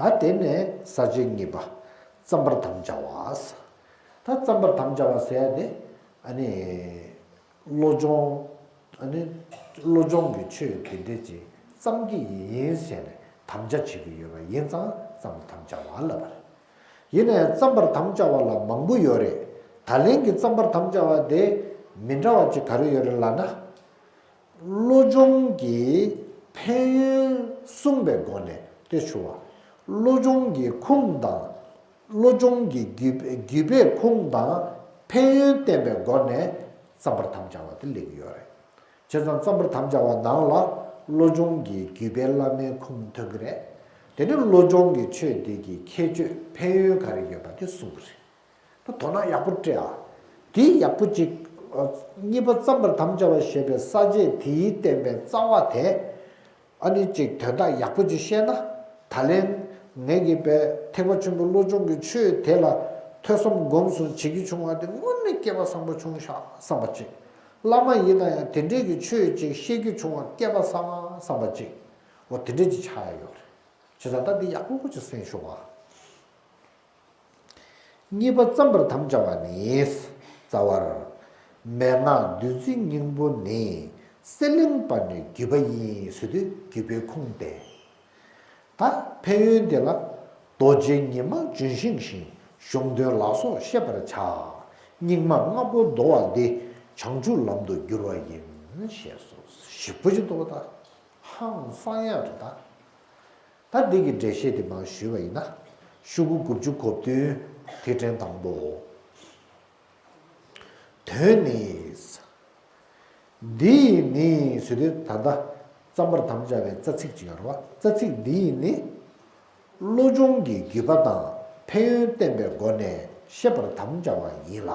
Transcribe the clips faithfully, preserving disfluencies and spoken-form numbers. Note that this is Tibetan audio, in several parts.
ད་དེ་ནས་ས་བཅད་གཉིས་པ། བརྩམ་པར་དམ་བཅའ་བ། ད་བརྩམ་པར་དམ་བཅའ་བ་ཟེར་ཡ་དེ། ཨ་ནི། བློ་སྦྱོང་། ཨ་ནི། བློ་སྦྱོང་གི་ཆོས་དེ་འདྲས་ཅིག་བརྩམ་གྱི་ཡིན་ཟེར་ནས་དམ་བཅའ་བྱེད་ཀྱི་ཡོད་པ་ཡིན་ཙང་བརྩམ་པར་དམ་བཅའ་བ་ལབ་པ་རེད། ཡིན་ནའི་བརྩམ་པར་དམ་བཅའ་བ་ལ་མང་པོ་ཡོད་རེད། ད་ལན་གྱི་བརྩམ་པར་དམ་བཅའ་བ་དེ་མི་འདྲ་བ་ཅིག་ག་རེ་ཡོད་རེད་ལབ་ན། བློ་སྦྱོང་གི་ཕན་ཡོན་གསུངས་པའི་སྒོ་ནས་དེ་ཞུ་བ། བློ་སྦྱོང་གི་ཁུངས་དང་། བློ་སྦྱོང་གི་བརྒྱུད་བརྒྱུད་པའི་ཁུངས་དང་ཕན་ཡོན་བསྟན་པའི་སྒོ་ནས་བརྩམ་པར་དམ་བཅའ་བ་དེ་སླེབས་ཀྱི་ཡོད་རེད། བྱས་ཙང་བརྩམ་པར་དམ་བཅའ་བ་ནང་ལ་བློ་སྦྱོང་གི་བརྒྱུད་པའི་བླ་མའི་ཁུངས་ཐོན་གྱི་རེད། དེ་ནས་བློ་སྦྱོང་གི་ཆོས་འདི་གི་ཁྱད་ཆོས་ཕན་ཡོན་ག་རེ་ཡོད་པ་དེ་གསུངས་ཀྱི་རེད། ད་དོ་སྣང་ཡག་པོ་སྤྲད་ཨ། དེ་ཡག་པོ་ཅིག་ཨ། གཉིས་པ་བརྩམ་པར་དམ་བཅའ་བ་ཞེས་པའི་ས་བཅད་དེའི་བསྟན་པའི་རྩ་བ་དེ། ཨ་ནི་ཅིག་དོན་དག་ཡག་པོ་ཅིག་བཤད་ན། ད་ལན་ངས་ཀྱི་པའི་ཐེག་པ་ཆེན་པོའི་བློ་སྦྱོང་གི་ཆོས་དེ་ལ་ཐོས་བསམ་སྒོམ་གསུམ་བྱེད་ཀྱི་བྱུང་བ་དེ་དངོས་གནས་སྐལ་པ་བཟང་པོ་བྱུང་ཤག་བསམ་པ་ཅིག་བླ་མ་ཡིན་ན་ཡང་དེ་འདྲས་ཀྱི་ཆོས་ཅིག་བཤད་རྒྱུ་བྱུང་བ་སྐལ་པ་བཟང་བསམ་པ་ཅིག་འོ་དེ་འདྲས་ཅིག་ཆགས་ཡ་ཡོད་རེད། བྱས་ཙང་ད་འདི་ཡག་པོ་ཅིག་གསན་ཤོག་ཨ། གཉིས་པ་བརྩམ་པར་དམ་བཅའ་བ་ནི། རྩ་བར། མན་ངག་བདུད་རྩིའི་སྙིང་པོ་ནི། གསེར་གླིང་པ་ནི་བརྒྱུད་པ་ཡིན་ཟེར་དུས་བརྒྱུད་པའི་ཁུངས་ཏེ། ད་ཕན་ཡོན་དེ་ལ། རྡོ་རྗེ་ཉི་མ་ལྗོན་ཤིང་བཞིན། གཞུང་དོན་ལ་སོགས་ཤེས་པར་བྱ། སྙིགས་མ་ལྔ་པོ་བདོ་བ་འདི། བྱང་ཆུབ་ལམ་དུ་བསྒྱུར་བ་ཡིན། ཞེས་སོ། ཞིབ་པོ་ཞིག་འདུག་ད། ཧང་སང་ཡག་རེད་ད། ད་འདི་གི་འགྲེལ་བཤད་དེ་མར་ཞུས་པ་ཡིན་ན། ཤོག་གུ་དགུ་བཅུ་གོ་བདུན། ཐིག་ཕྲེང་དང་པོ། དོན་ནི། འདི་ཡིས་ནི་ཟེར་དུས་ད་ལྟ་བརྩམ་པར་དམ་བཅའ་བའི་རྩ་ཚིག་ཅིག་ཡོད་རེད་བ། རྩ་ཚིག་འདི་ཡིས་ནི། བློ་སྦྱོང་གི་བརྒྱུད་པ་དང་ཕན་ཡོན་བསྟན་པའི་སྒོ་ནས་བཤད་པར་དམ་བཅའ་བ་ཡིན་ལ།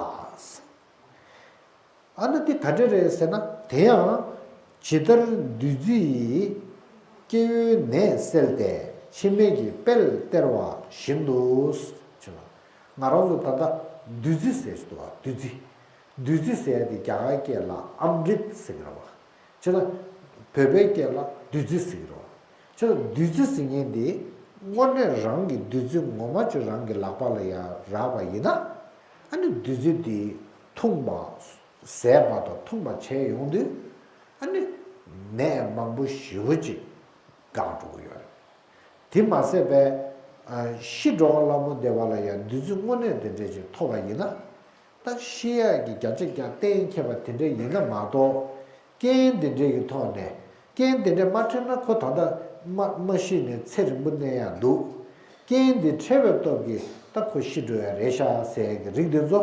ཨ་ནི་དེ་ག་འདྲ་རེད་ཟེར་ན། དེ་ཡང་ཇི་ལྟར་བདུད་རྩི་ཡིས་སྐྱེ་བོའི་ནད་སེལ་ཏེ་འཆི་མེད་ཀྱི་དཔལ་སྟེར་བ་བཞིན་དུ། ང་རང་ཚོ་ད་ལྟ་བདུད་རྩི་ཟེར་ཞིག་འདུག་བ། བདུད་རྩི། བདུད་རྩི་ཟེར་ཡ་དེ་རྒྱ་གར་སྐད་ལ་ཨམ་རིད་ཟེར་གྱི་རེད་བ། བྱས་ཙང་བོད་པའི་སྐད་ལ་བདུད་རྩི་ཟེར་གྱི་རེད་བ། བྱས་ཙང་བདུད་རྩི་ཟེར་མཁན་དེ་དངོས་གནས་རང་གི་བདུད་རྩི་ངོ་མ་ཅིག་རང་གི་ལག་པ་ལ་ཡ་རག་པ་ཡིན་ན། ཨ་ནི་བདུད་རྩི་དེ་འཐུང་བ། ཟས་པ་དང་འཐུང་བ་བྱས་ཡོང་དུས། ཨ་ནི་ནད་མང་པོ་ཞེ་པོ་ཅིག་འགག་འགྲོ་གི་ཡོད་རེད། དེ་མ་ཟད་པའི་ཨ། ཤི་འགྲོ་བ་ལྷ་མོ་བདེ་བ་ལ་ཡང་བདུད་རྩི་དངོས་གནས་དེ་འདྲས་ཅིག་ཐོབ་པ་ཡིན་ན། ད་ཤི་ཡག་གི་བརྒྱ་ཆ་བརྒྱ་གཏན་འཁེལ་བ་དེ་འདྲས་ཡིན་ན་མ་གཏོགས། རྐྱེན་དེ་འདྲས་ཀྱི་ཐོག་ནས། རྐྱེན་དེ་འདྲས་མ་འཕྲད་ན་ཁོ་ད་ལྟ་མ་མ་ཤི་ནས་ཚེ་རིང་པོ་གནས་ཡག་འདུག་རྐྱེན་དེ་འཕྲད་པའི་སྟོབས་ཀྱིས་ད་ཁོ་ཤི་འགྲོ་ཡག་རེད་ཤག་ཟེར་ཡག་གི་རིགས་དེ་ཚོ།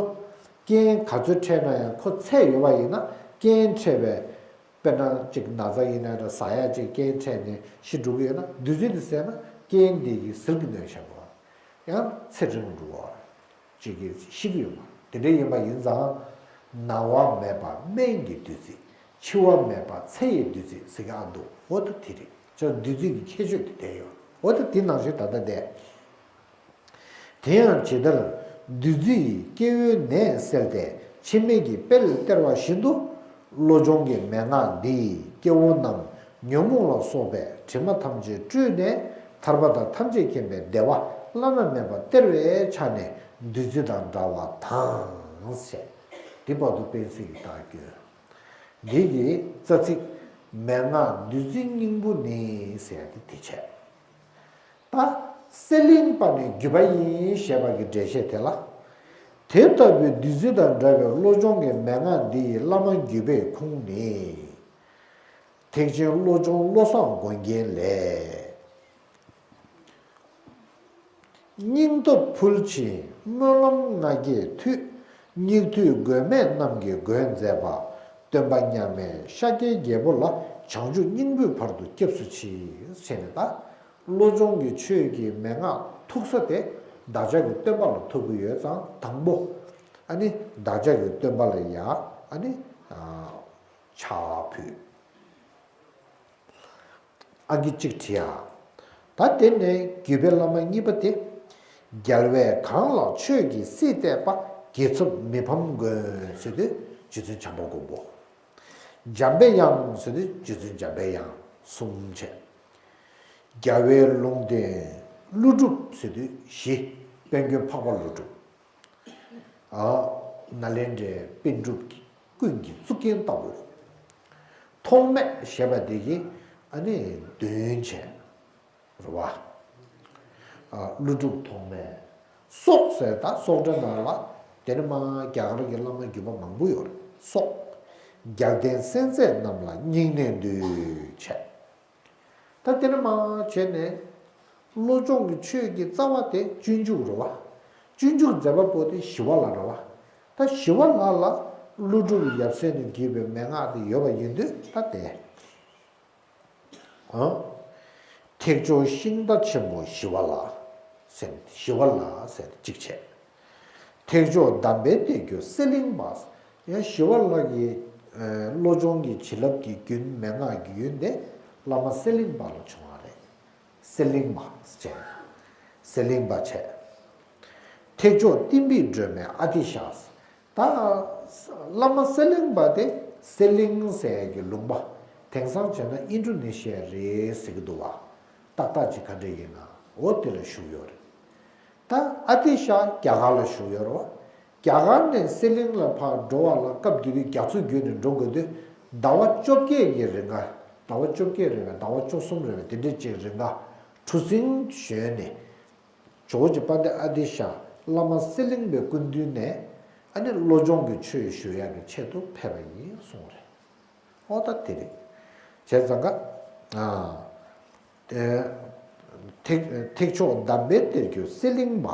རྐྱེན་ག་ཚོད་འཕྲད་ན་ཡང་ཁོ་ཚད་ཡོད་པ་ཡིན་ན། རྐྱེན་འཕྲད་པའི། དཔེར་ན་གཅིག་ན་ཚ་ཡིན་ན་ར་ཟ་ཡག་ཅིག་རྐྱེན་འཕྲད་ནས་ཤི་འགྲོ་གི་ཡོད་ན། བདུད་རྩི་དེ་ཟས་ན་རྐྱེན་དེ་གི་ཟིལ་གྱིས་གནོན་བྱ་དགོས། ཡང་ཚེ་རིང་རུ་བ་ཅིག་གིས་ཤི་གི་ཡོད་པ་དེ་འདྲ་ཡིན་པ་ཡིན་ཙང་། ན་བ་མེད་པ་སྨན་གྱི་བདུད་རྩི། འཆི་བ་མེད་པ་ཚེ་ཡི་བདུད་རྩི་ཟེར་གི་ཨ་འདུག་འོ་ད་དེ་རེད། ཅག་བདུད་རྩི་གི་ཁྱད་ཆོས་དེ་བསྟན་ཡོད། འོ་ད་དེ་ནང་བཞིན་ད་ལྟ་བསྡད། དེ་ཡང་ཇི་ལྟར་བདུད་རྩི་ཡིས་སྐྱེ་བོའི་ནད་སེལ་ཏེ་འཆི་མེད་ཀྱི་དཔལ་སྟེར་བ་བཞིན་དུ། བློ་སྦྱོང་གི་མན་ངག་འདིས་སྐྱེ་བོ་རྣམས་ཉོན་མོངས་ལ་སོགས་པའི་དྲི་མ་ཐམས་ཅད་བཀྲུས་ནས་ཐར་པ་དང་ཐམས་ཅད་མཁྱེན་པའི་བདེ་བ་བླ་ན་མེད་པ་སྟེར་བའི་ཆ་ནས་བདུད་རྩི་དང་འདྲ་བ་དང་ཟེར། འདི་བར་དུ་དཔེ་མཛོད་ཀྱི་བརྡ་སྐྱོན། འདི་གི་རྩ་ཚིག་མན་ངག་བདུད་རྩིའི་སྙིང་པོ་ནི་ཟེར་ཏེ་དེ་བྱས། ད་གསེར་གླིང་པ་ནི་བརྒྱུད་པ་ཡིན་ཞེས་པ་གི་འགྲེལ་བཤད་དེ་ལ། དེ་ལྟ་བུའི་བདུད་རྩི་དང་འདྲ་བའི་བློ་སྦྱོང་གི་མན་ངག་འདི་ཡི་བླ་མ་བརྒྱུད་པའི་ཁུངས་ནི། ཐེག་ཆེན་བློ་སྦྱོང་བློ་བཟང་མགོན་རྒྱན་ལས། སྙིང་སྟོབས་ཕུལ་ཕྱིན་སྨོན་ལམ་ལྔ་བརྒྱའི་མཐུས། སྙིགས་དུས་མགོན་མེད་རྣམས་ཀྱི་མགོན་མཛད་པ། སྟོན་པ་མཉམ་མེད་ཤཱཀྱའི་རྒྱལ་པོ་ལ། བྱང་ཆུབ་སྙིང་པོའི་བར་དུ་སྐྱབས་སུ་མཆི། ཟེར་ནས་ད། བློ་སྦྱོང་གི་ཆོས་ཀྱི་མན་ངག་ཐུག་ས་དེ་བདག་ཅག་གི་སྟོན་པ་ལ་ཐུག་གི་ཡོད་ཙང་དང་པོ། ཨ་ནི་བདག་ཅག་གི་སྟོན་པ་ལ་ཡ་ཨ་ནི་ཕྱག་ཕུལ། ཨང་ཀི་གཅིག་བྲིས་ཨ། ད་དེ་ནས་བརྒྱུད་པའི་བླ་མ་གཉིས་པ་དེ། རྒྱལ་བས་གང་ལ་ཆོས་ཀྱི་སྲིད་གཏད་པ། རྒྱལ་ཚབ་མི་ཕམ་མགོན་ཟེར་དུས་རྗེ་བཙུན་བྱམས་པ་མགོན་པོ། འཇམ་པའི་དབྱངས་ཟེར་དུས་རྗེ་བཙུན་འཇམ་པའི་དབྱངས་གསུམ་བྱས། རྒྱལ་བའི་ལུང་བསྟན་ ཀླུ་སྒྲུབ་ཟེར་དུས་བཞི། དཔལ་མགོན་འཕགས་པ་ཀླུ་སྒྲུབ། ཨ། ནཱ་ལེནྡྲའི་པཎ་གྲུབ་ཀུན་གྱི་གཙུག་རྒྱན་ལྟ་བུ། ཐོགས་མེད་ཞེས་པ་དེ་གིས་ཨ་ནི་འདོན་བྱས། རེད་བ། ཨ། ཀླུ་སྒྲུབ་ཐོགས་མེད། སོགས་ཟེར་ད་སོགས་སྒྲ་ནང་ལ། དེ་ནི་མ་རྒྱ་གར་གྱི་བླ་མ་བརྒྱུད་པ་མང་པོ་ཡོད་རེད། སོགས། རྒྱལ་བསྟན་གསན་མཛད་རྣམས་ལ་སྙིང་ནས་འདུད་བྱས། ད་དེ་ནི་མ་བྱས་ནས། བློ་སྦྱོང་གི་ཆོས་ཀྱི་རྩ་བ་དེ་སྤྱོད་འཇུག་རེད་བ། སྤྱོད་འཇུག་མཛད་པ་པོ་དེ་ཞི་བ་ལྷ་རེད་བ། ད་ཞི་བ་ལྷ་ལ་ཀླུ་སྒྲུབ་ཡབ་སྲས་ནས་བརྒྱུད་པའི་མན་ངག་དེ་ཡོད་པ་ཡིན་དུས་ད་དེ། ཨ། ཐེག་མཆོག་ཤིང་རྟ་ཆེན་པོ་ཞི་བ་ལྷ་ཟེར། ཞི་བ་ལྷ་ཟེར་གཅིག་བྱས། ཐེག་མཆོག་གདམས་པའི་གཏེར་གྱུར་གསེར་གླིང་པ། ཡང་ཞི་བ་ལྷ་གི་ཨ་བློ་སྦྱོང་གི་བྱིན་རླབས་ཀྱི་རྒྱུན། མན་ངག་གི་རྒྱུན་དེ་བླ་མ་གསེར་གླིང་པ་ལ་བྱུང་བ་རེད། གསེར་གླིང་པ་བྱས། གསེར་གླིང་པ་བྱས། ཐེག་མཆོག་བསྟན་པའི་སྒྲོན་མེ་ཨ་ཏི་ཤ། ད་བླ་མ་གསེར་གླིང་པ་དེ་གསེར་གླིང་ཟེར་ཡག་གི་ལུང་པ། དེང་སང་བྱས་ན་ཨིན་ཌོ་ནེ་ཤི་ཡ་རེད་ཟེར་གྱི་འདུག་བ། ཏག་ཏག་ཅིག་ག་འདྲ་ཡིན་ན། འོ་དེ་ལ་བཞུགས་ཡོད་རེད། ད་ཨ་ཏི་ཤ་རྒྱ་གར་ལ་བཞུགས་ཡོད་རེད་བ། རྒྱ་གར་ནས་གསེར་གླིང་ལ་ཕར་འགྲོ་བ་ལ་སྐབས་དེ་དུས་རྒྱ་མཚོ་བརྒྱུད་ནས་འགྲོ་དགོས་དུས། ཟླ་བ་བཅོ་བརྒྱད་ཀྱི་རིང་ག་ཟླ་བ་བཅོ་བརྒྱད་རེད་པས། ཟླ་བ་བཅུ་གསུམ་རེད་པས། དེ་འདྲ་ཅིག་རིང་ག་གྲུ་གཟིངས་ཞོན་ནས། ཇོ་བོ་རྗེ་དཔལ་ལྡན་ཨ་ཏི་ཤ་བླ་མ་གསེར་གླིང་པའི་སྐུ་མདུན་ནས་ཨ་ནི་བློ་སྦྱོང་གི་ཆོས་ཞུ་ཡག་གི་ཆེད་དུ་ཕེབས་པ་ཡིན་གསུངས་རེད། ཨོ་ད་དེ་རེད། བྱས་ཙང་ཀ་ཨ། ཐེག་ཐེག་མཆོག་གདམས་པའི་གཏེར་གྱུར་གསེར་གླིང་པ།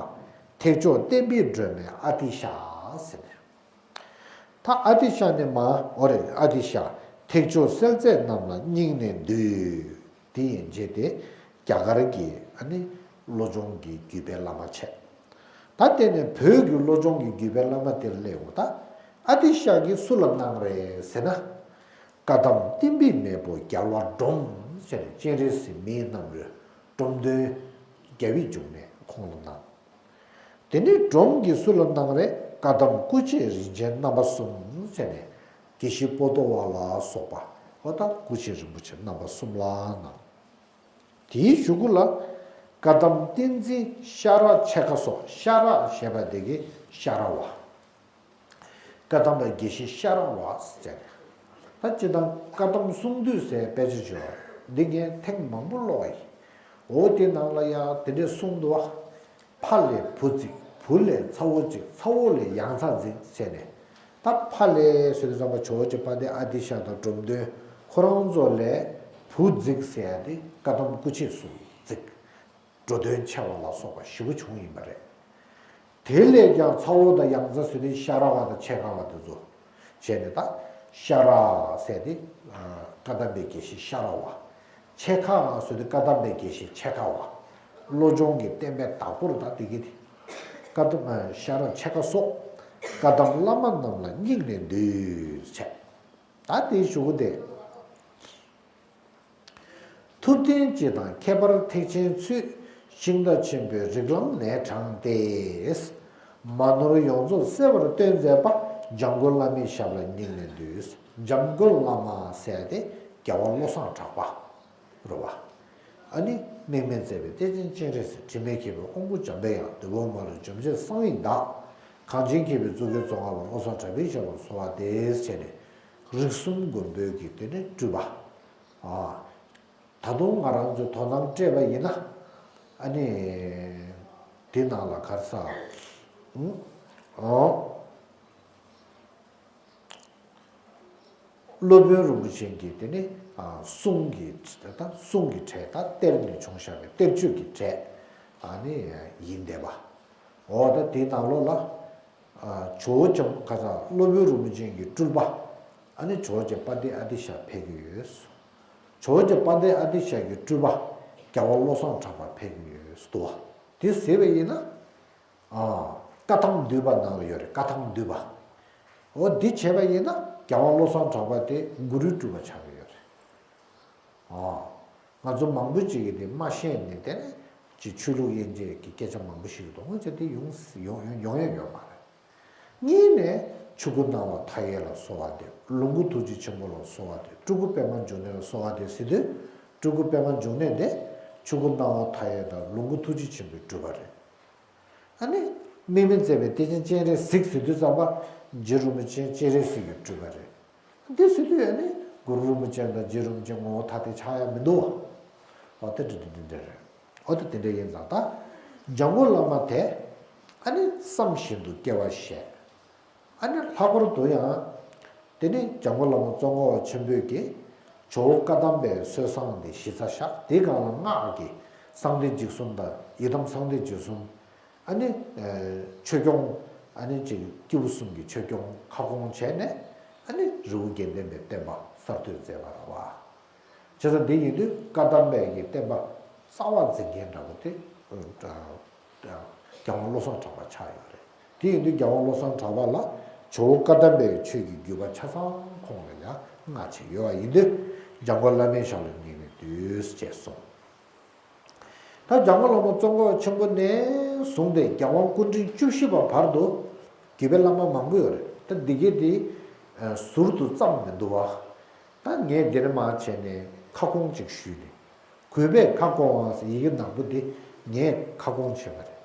ཐེག་མཆོག་བསྟན་པའི་སྒྲོན་མེ་ཨ་ཏི་ཤ་ཟེར་ནས། ད་ཨ་ཏི་ཤ་ནི་མ། འོ་རེད། ཨ་ཏི་ཤ། ཐེག་མཆོག་གསལ་མཛད་རྣམས་ལ་སྙིང་ནས་འདུད། དེ་ཡན་ཆད་དེ་རྒྱ་གར་གྱི་ཨ་ནི་བློ་སྦྱོང་གི་བརྒྱུད་པའི་བླ་མ་བྱས། ད་དེ་ནས་བོད་ཀྱི་བློ་སྦྱོང་གི་བརྒྱུད་པའི་བླ་མ་དེར་སླེབས་འོ་ད། ཨ་ཏི་ཤ་གིས་སུ་ལ་གནང་རེད་ཟེར་ན། བཀའ་གདམས་བསྟན་པའི་མེས་པོ་རྒྱལ་བ་འབྲོམ་ཟེར་ནས་སྤྱན་རས་གཟིགས་མིའི་རྣམ་རོལ་འབྲོམ་སྟོན་རྒྱལ་བའི་འབྱུང་གནས་ཁོང་ལ་གནང་། དེ་ནས་འབྲོམ་གྱིས་སུ་ལ་གནང་རེད། བཀའ་གདམས་སྐུ་མཆེད་རིན་ཆེན་རྣམ་པ་གསུམ་ཟེར་ནས་དགེ་བཤེས་པོ་ཏོ་བ་ལ་སོགས་པ་འོ་ད་སྐུ་མཆེད་རིན་པོ་ཆེ་རྣམ་པ་གསུམ་ལ་གནང་། དེའི་གཞུག་གུ་ལ་བཀའ་གདམས་བསྟན་འཛིན་ཤ་ར་ཕྱེད་ཀ་སོགས། ཤ་ར་ཞེས་པ་དེ་གིས་ཤ་ར་བ། བཀའ་གདམས་པའི་དགེ་བཤེས་ཤ་ར་བ་ཟེར། ད་སྤྱིར་བཏང་བཀའ་གདམས་གསུང་བཏུས་ཟེར་དཔེ་ཆ་བྱོས། འདི་ངས་ཐེངས་མང་པོ་ཀློག་ཡིན། འོ་དེ་ནང་ལ་ཡང་དེ་འདྲས་གསུངས་འདུག་བ། ཕ་ལས་བུ་བརྩིགས། བུ་ལས་ཚ་བོ་བརྩིགས། ཚ་བོ་ལས་ཡང་ཚ་བརྩིགས་ཟེར་ནས། ད་ཕ་ལས་ཟེར་དུས་ཙམ་པ་ཇོ་བོ་རྗེ་དཔལ་ལྡན་ཨ་ཏི་ཤ་དང་འབྲོམ་སྟོན་ཁོ་རང་ཚོ་ལས་བུ་བརྩིགས་ཟེར་ཡ་དེ་བཀའ་གདམས་སྐུ་མཆེད་གསུམ་བརྩིགས། འགྲོ་དོན་ཆེ་བ་ལ་སོགས་པ་ཞེ་པོ་བྱུང་ཡིན་པ་རེད། དེ་ལས་ཀྱང་ཚ་བོ་དང་ཡང་ཚ་ཟེར་དུས་ཤ་ར་བ་དང་ཕྱེད་ཀ་བ་དེ་ཚོ་བྱས་ནས། ད་ཤ་ར་ཟེར་དེ་བཀའ་གདམས་པའི་དགེ་བཤེས་ཤ་ར་བ། ཕྱེད་ཀ་ཟེར་དུས་བཀའ་གདམས་པའི་དགེ་བཤེས་ཕྱེད་ཀ་བ། བློ་སྦྱོང་གི་བསྟན་པའི་བདག་པོར་ད་དེ་གི་དེ། བཀའ་གདམས་ཤ་ར་ཕྱེད་ཀ་སོགས་བཀའ་གདམས་བླ་མ་རྣམས་ལ་སྙིང་ནས་འདུད་བྱས། ད་དེའི་གཞུག་གུ་དེ། ཐུབ་བསྟན་སྤྱི་དང་ཁྱད་པར་ཐེག་ཆེན་ཚུལ། ཤིང་རྟ་ཆེན་པོའི་རིགས་ལམ་ནས་དྲངས་ཏེ། མ་ནོར་ཡོངས་རྫོགས་གསལ་བར་སྟོན་མཛད་པ། འཇམ་མགོན་བླ་མའི་ཞབས་ལ་སྙིང་ནས་འདུད། འཇམ་མགོན་བླ་མ་ཟེར་ཏེ་རྒྱལ་བ་བློ་བཟང་གྲགས་པ་རེད་བ། ཨ་ནི་དམིགས་མེད་མཛད་པའི་གཏེར་ཆེན་སྤྱན་རས་གཟིགས། དྲི་མེད་མཁྱེན་པའི་དབང་པོ་འཇམ་པའི་དབྱངས། འདོད་དཔུང་མ་ལུས་འཇོམས་བྱེད་གསང་བའི་བདག། གངས་ཅན་མཁས་པའི་གཙུག་རྒྱན་གཙོ་འཁོར་བ། བློ་བཟང་གྲགས་པའི་ཞབས་ལ་གསོལ་བ་འདེབས་བྱས་ནས། རིགས་གསུམ་མགོན་པོའི་གི་དེ་ནས་སྤྲུལ་པ། ཨ། ད་དུང་ང་རང་ཚོས་དོ་སྣང་སྤྲད་པ་ཡིན་ན། ཨ་ནི། དེ་ནང་ལ་ག་རེ་ཟེར། ཨང་། ཨང་། སློབ་དཔོན་རིན་པོ་ཆེ་གི་དེ་ནི་ཨ་གསུང་གི་ད་གསུང་གི་གྲས། ད་གཏེར་ནས་བྱུང་བཞག་པའི་གཏེར་ཆོས་ཀྱི་གྲས་ཨ་ནི་ཡིན་བསྡད་པ། འོ་ད་དེའི་ནང་ལོགས་ལ་ཨ་ཇོ་བོ་རྗེ་ག་ས་སློབ་དཔོན་རིན་པོ་ཆེ་གི་སྤྲུལ་པ་ཨ་ནི་ཇོ་བོ་རྗེ་དཔལ་ལྡན་ཨ་ཏི་ཤ་ཕེབས་ཀྱི་ཡོད། ཇོ་བོ་རྗེ་དཔལ་ལྡན་ཨ་ཏི་ཤ་གི་སྤྲུལ་པ་རྒྱལ་བ་བློ་བཟང་གྲགས་པ་ཕེབས་ཀྱི་ཡོད་འདུག་བ། དེ་ཟེར་བ་ཡིན་ན། ཨ། བཀའ་ཐང་འདུས་པ་ནང་ལ་ཡོད་རེད། བཀའ་ཐང་འདུས་པ། འོ་འདི་བྱས་པ་ཡིན་ན་རྒྱལ་བ་བློ་བཟང་གྲགས་པ་དེ་གུ་རུའི་སྤྲུལ་པ་ཆགས་ཀྱི་ཡོད་རེད། ཨ། ང་ཚོ་མང་པོ་ཅིག་གིས་དེ་མ་ཤེས་ནས་དེ་ནས་ཅིག་ཆོས་ལུགས་དབྱེ་འབྱེད་ཀྱི་སྐད་ཆ་མང་པོ་ཞིག་འདུག་འོན་ཀྱང་དེ་ཡོང་ཡོང་ཡོང་ཡ་ཡོད་མ་རེད། གཉིས་ནས་ཆོས་སྐུ་སྣང་བ་མཐའ་ཡས་ལ་གསོལ་བ་འདེབས། ལོངས་སྐུ་ཐུགས་རྗེ་ཆེན་པོ་ལ་གསོལ་བ་འདེབས། སྤྲུལ་སྐུ་པདྨ་འབྱུང་གནས་ལ་གསོལ་བ་འདེབས་ཟེར་དུས། སྤྲུལ་སྐུ་པདྨ་འབྱུང་གནས་དེ་ ཆོས་སྐུ་སྣང་བ་མཐའ་ཡས་དང་ལོངས་སྐུ་ཐུགས་རྗེ་ཆེན་པོའི་སྤྲུལ་པ་རེད། ཨ་ནི། དམིགས་མེད་མཛད་པའི་གཏེར་ཆེན་སྤྱན་རས་གཟིགས་ཟེར་དུས་ཙམ་པ། རྗེ་རིན་པོ་ཆེ་སྤྱན་རས་གཟིགས་ཀྱི་སྤྲུལ་པ་རེད། འདི་ཟེར་དུས་ཨ་ནི་གུ་རུ་རིན་པོ་ཆེ་དང་རྗེ་རིན་པོ་ཆེ་ངོ་བོ་ཐ་དད་ཆགས་ཡ་མི་འདུག་བ། འོ་དེ་འདྲ་འདི་འདྲ་རེད། འོ་དེ་དེ་འདྲ་ཡིན་ཙང་ད། འཇམ་མགོན་བླ་མ་དེ། ཨ་ནི་བསམ་བཞིན་དུ་སྐྱེ་བ་བཞེས། ཨ་ནི་ལྷག་པར་དུ་ཡང་། དེ་ནི་འཇམ་མགོན་བླ་མ་ཙོང་ཁ་པ་ཆེན་པོས་ཀྱིས། ཇོ་བོ་བཀའ་གདམས་པའི་སྲོལ་བཟང་དེ་གཞི་རྩ་བཞག་དེའི་སྒང་ལ་སྔགས་ཀྱི་གསང་བདེ་འཇིགས་གསུམ་དང་ཡི་དམ་གསང་བདེ་འཇིགས་གསུམ། ཨ་ནི། ཆོས་སྐྱོང་། ཨ་ནི་ཅིག་སྐྱེས་བུ་གསུམ་གྱི་ཆོས་སྐྱོང་ཁ་སྐོང་བྱས་ནས། ཨ་ནི་རི་བོ་དགེ་ལྡན་པའི་བསྟན་པ་གསར་གཏོད་མཛད་པ་རེད་བ། བྱས་ཙང་འདི་ཡིན་དུས་བཀའ་གདམས་པའི་གི་བསྟན་པ་རྩ་བ་འཛིན་མཁན་འདྲ་པོ་དེ། རྒྱལ་དབང་བློ་བཟང་གྲགས་པ་ཆགས་ཡོད་རེད། དེ་ཡིན་དུས་རྒྱལ་དབང་བློ་བཟང་གྲགས་པ་ལ་ཇོ་བོ་བཀའ་གདམས་པའི་ཆོས་ཀྱི་བརྒྱུད་པ་ཆ་ཚང་ཁོང་ལ་ཡང་མངའ་བྱས་ཡོད་པ་ཡིན་དུས། འཇམ་མགོན་བླ་མའི་ཞབས་ལ་ཉེ་བའི་དུས་ཅེས་གསུངས། ད་འཇམ་མགོན་བླ་མ་ཙོང་ཁ་པ་ཆེན་པོ་ནས་བཟུང་སྟེ་རྒྱལ་དབང་སྐུ་ཕྲེང་བཅུ་བཞི་པ་བར་དུ་བརྒྱུད་པའི་བླ་མ་མང་པོ་ཡོད་རེད། ད་འདི་གའི་དེ་ཟུར་དུ་བརྩམས་མི་འདུག་བ། ད་ངས་འདིར་མར་བྱས་ནས་ཁ་སྐོང་ཅིག་ཞུས་ནས། གུས་པས་ཁ་སྐོང་བ་ཡི་གེ་ནག་པོ་འདི་ངས་ཁ་སྐོང་བྱས་པ་རེད།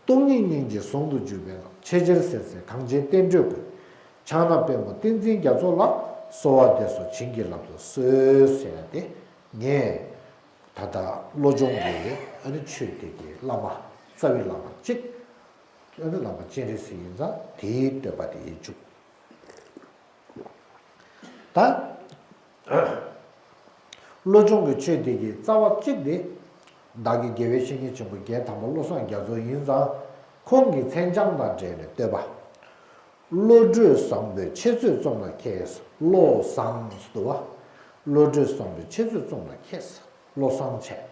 སྟོང་ཉིད་སྙིང་རྗེ་ཟུང་དུ་འཇུག་པའི་ལམ། ཆེས་ཆེར་གསལ་མཛད་གངས་ཅན་བསྟན་འགྲོའི་སྐུ། ཕྱག་ན་པདྨོ་བསྟན་འཛིན་རྒྱ་མཚོ་ལ། གསོལ་བ་འདེབས་སོ་བྱིན་གྱིས་བརླབ་ཏུ་གསོལ་ཟེར་ཡ་དེ་ངས་ད་ལྟ་བློ་སྦྱོང་གི་ཨ་ནི་ཆོས་དེ་གི་བླ་མ་རྩ་བའི་བླ་མ་གཅིག་ཨ་ནི་བླ་མ་སྤྱན་རས་གཟིགས་ཡིན་ཙང་དེའི་བསྟོད་པ་དེ་ཡིན་བཅུག་ད། བློ་སྦྱོང་གི་ཆོས་དེ་གི་རྩ་བ་གཅིག་དེ། བདག་གི་དགེ་བའི་བཤེས་གཉེན་ཆེན་པོ་རྒྱན་དམ་པ་བློ་བཟང་རྒྱ་མཚོ་ཡིན་ཙང་། ཁོང་གི་མཚན་བྱང་དང་འབྲེལ་ནས་བསྟོད་པ། བློ་གྲོས་བཟང་པོས་འཆད་རྩོད་རྩོམ་ལ་མཁས། བློ་བཟང་ཟེར་དུས་བ། བློ་གྲོས་བཟང་པོས་འཆད་རྩོད་རྩོམ་ལ་མཁས། བློ་བཟང་བྱས།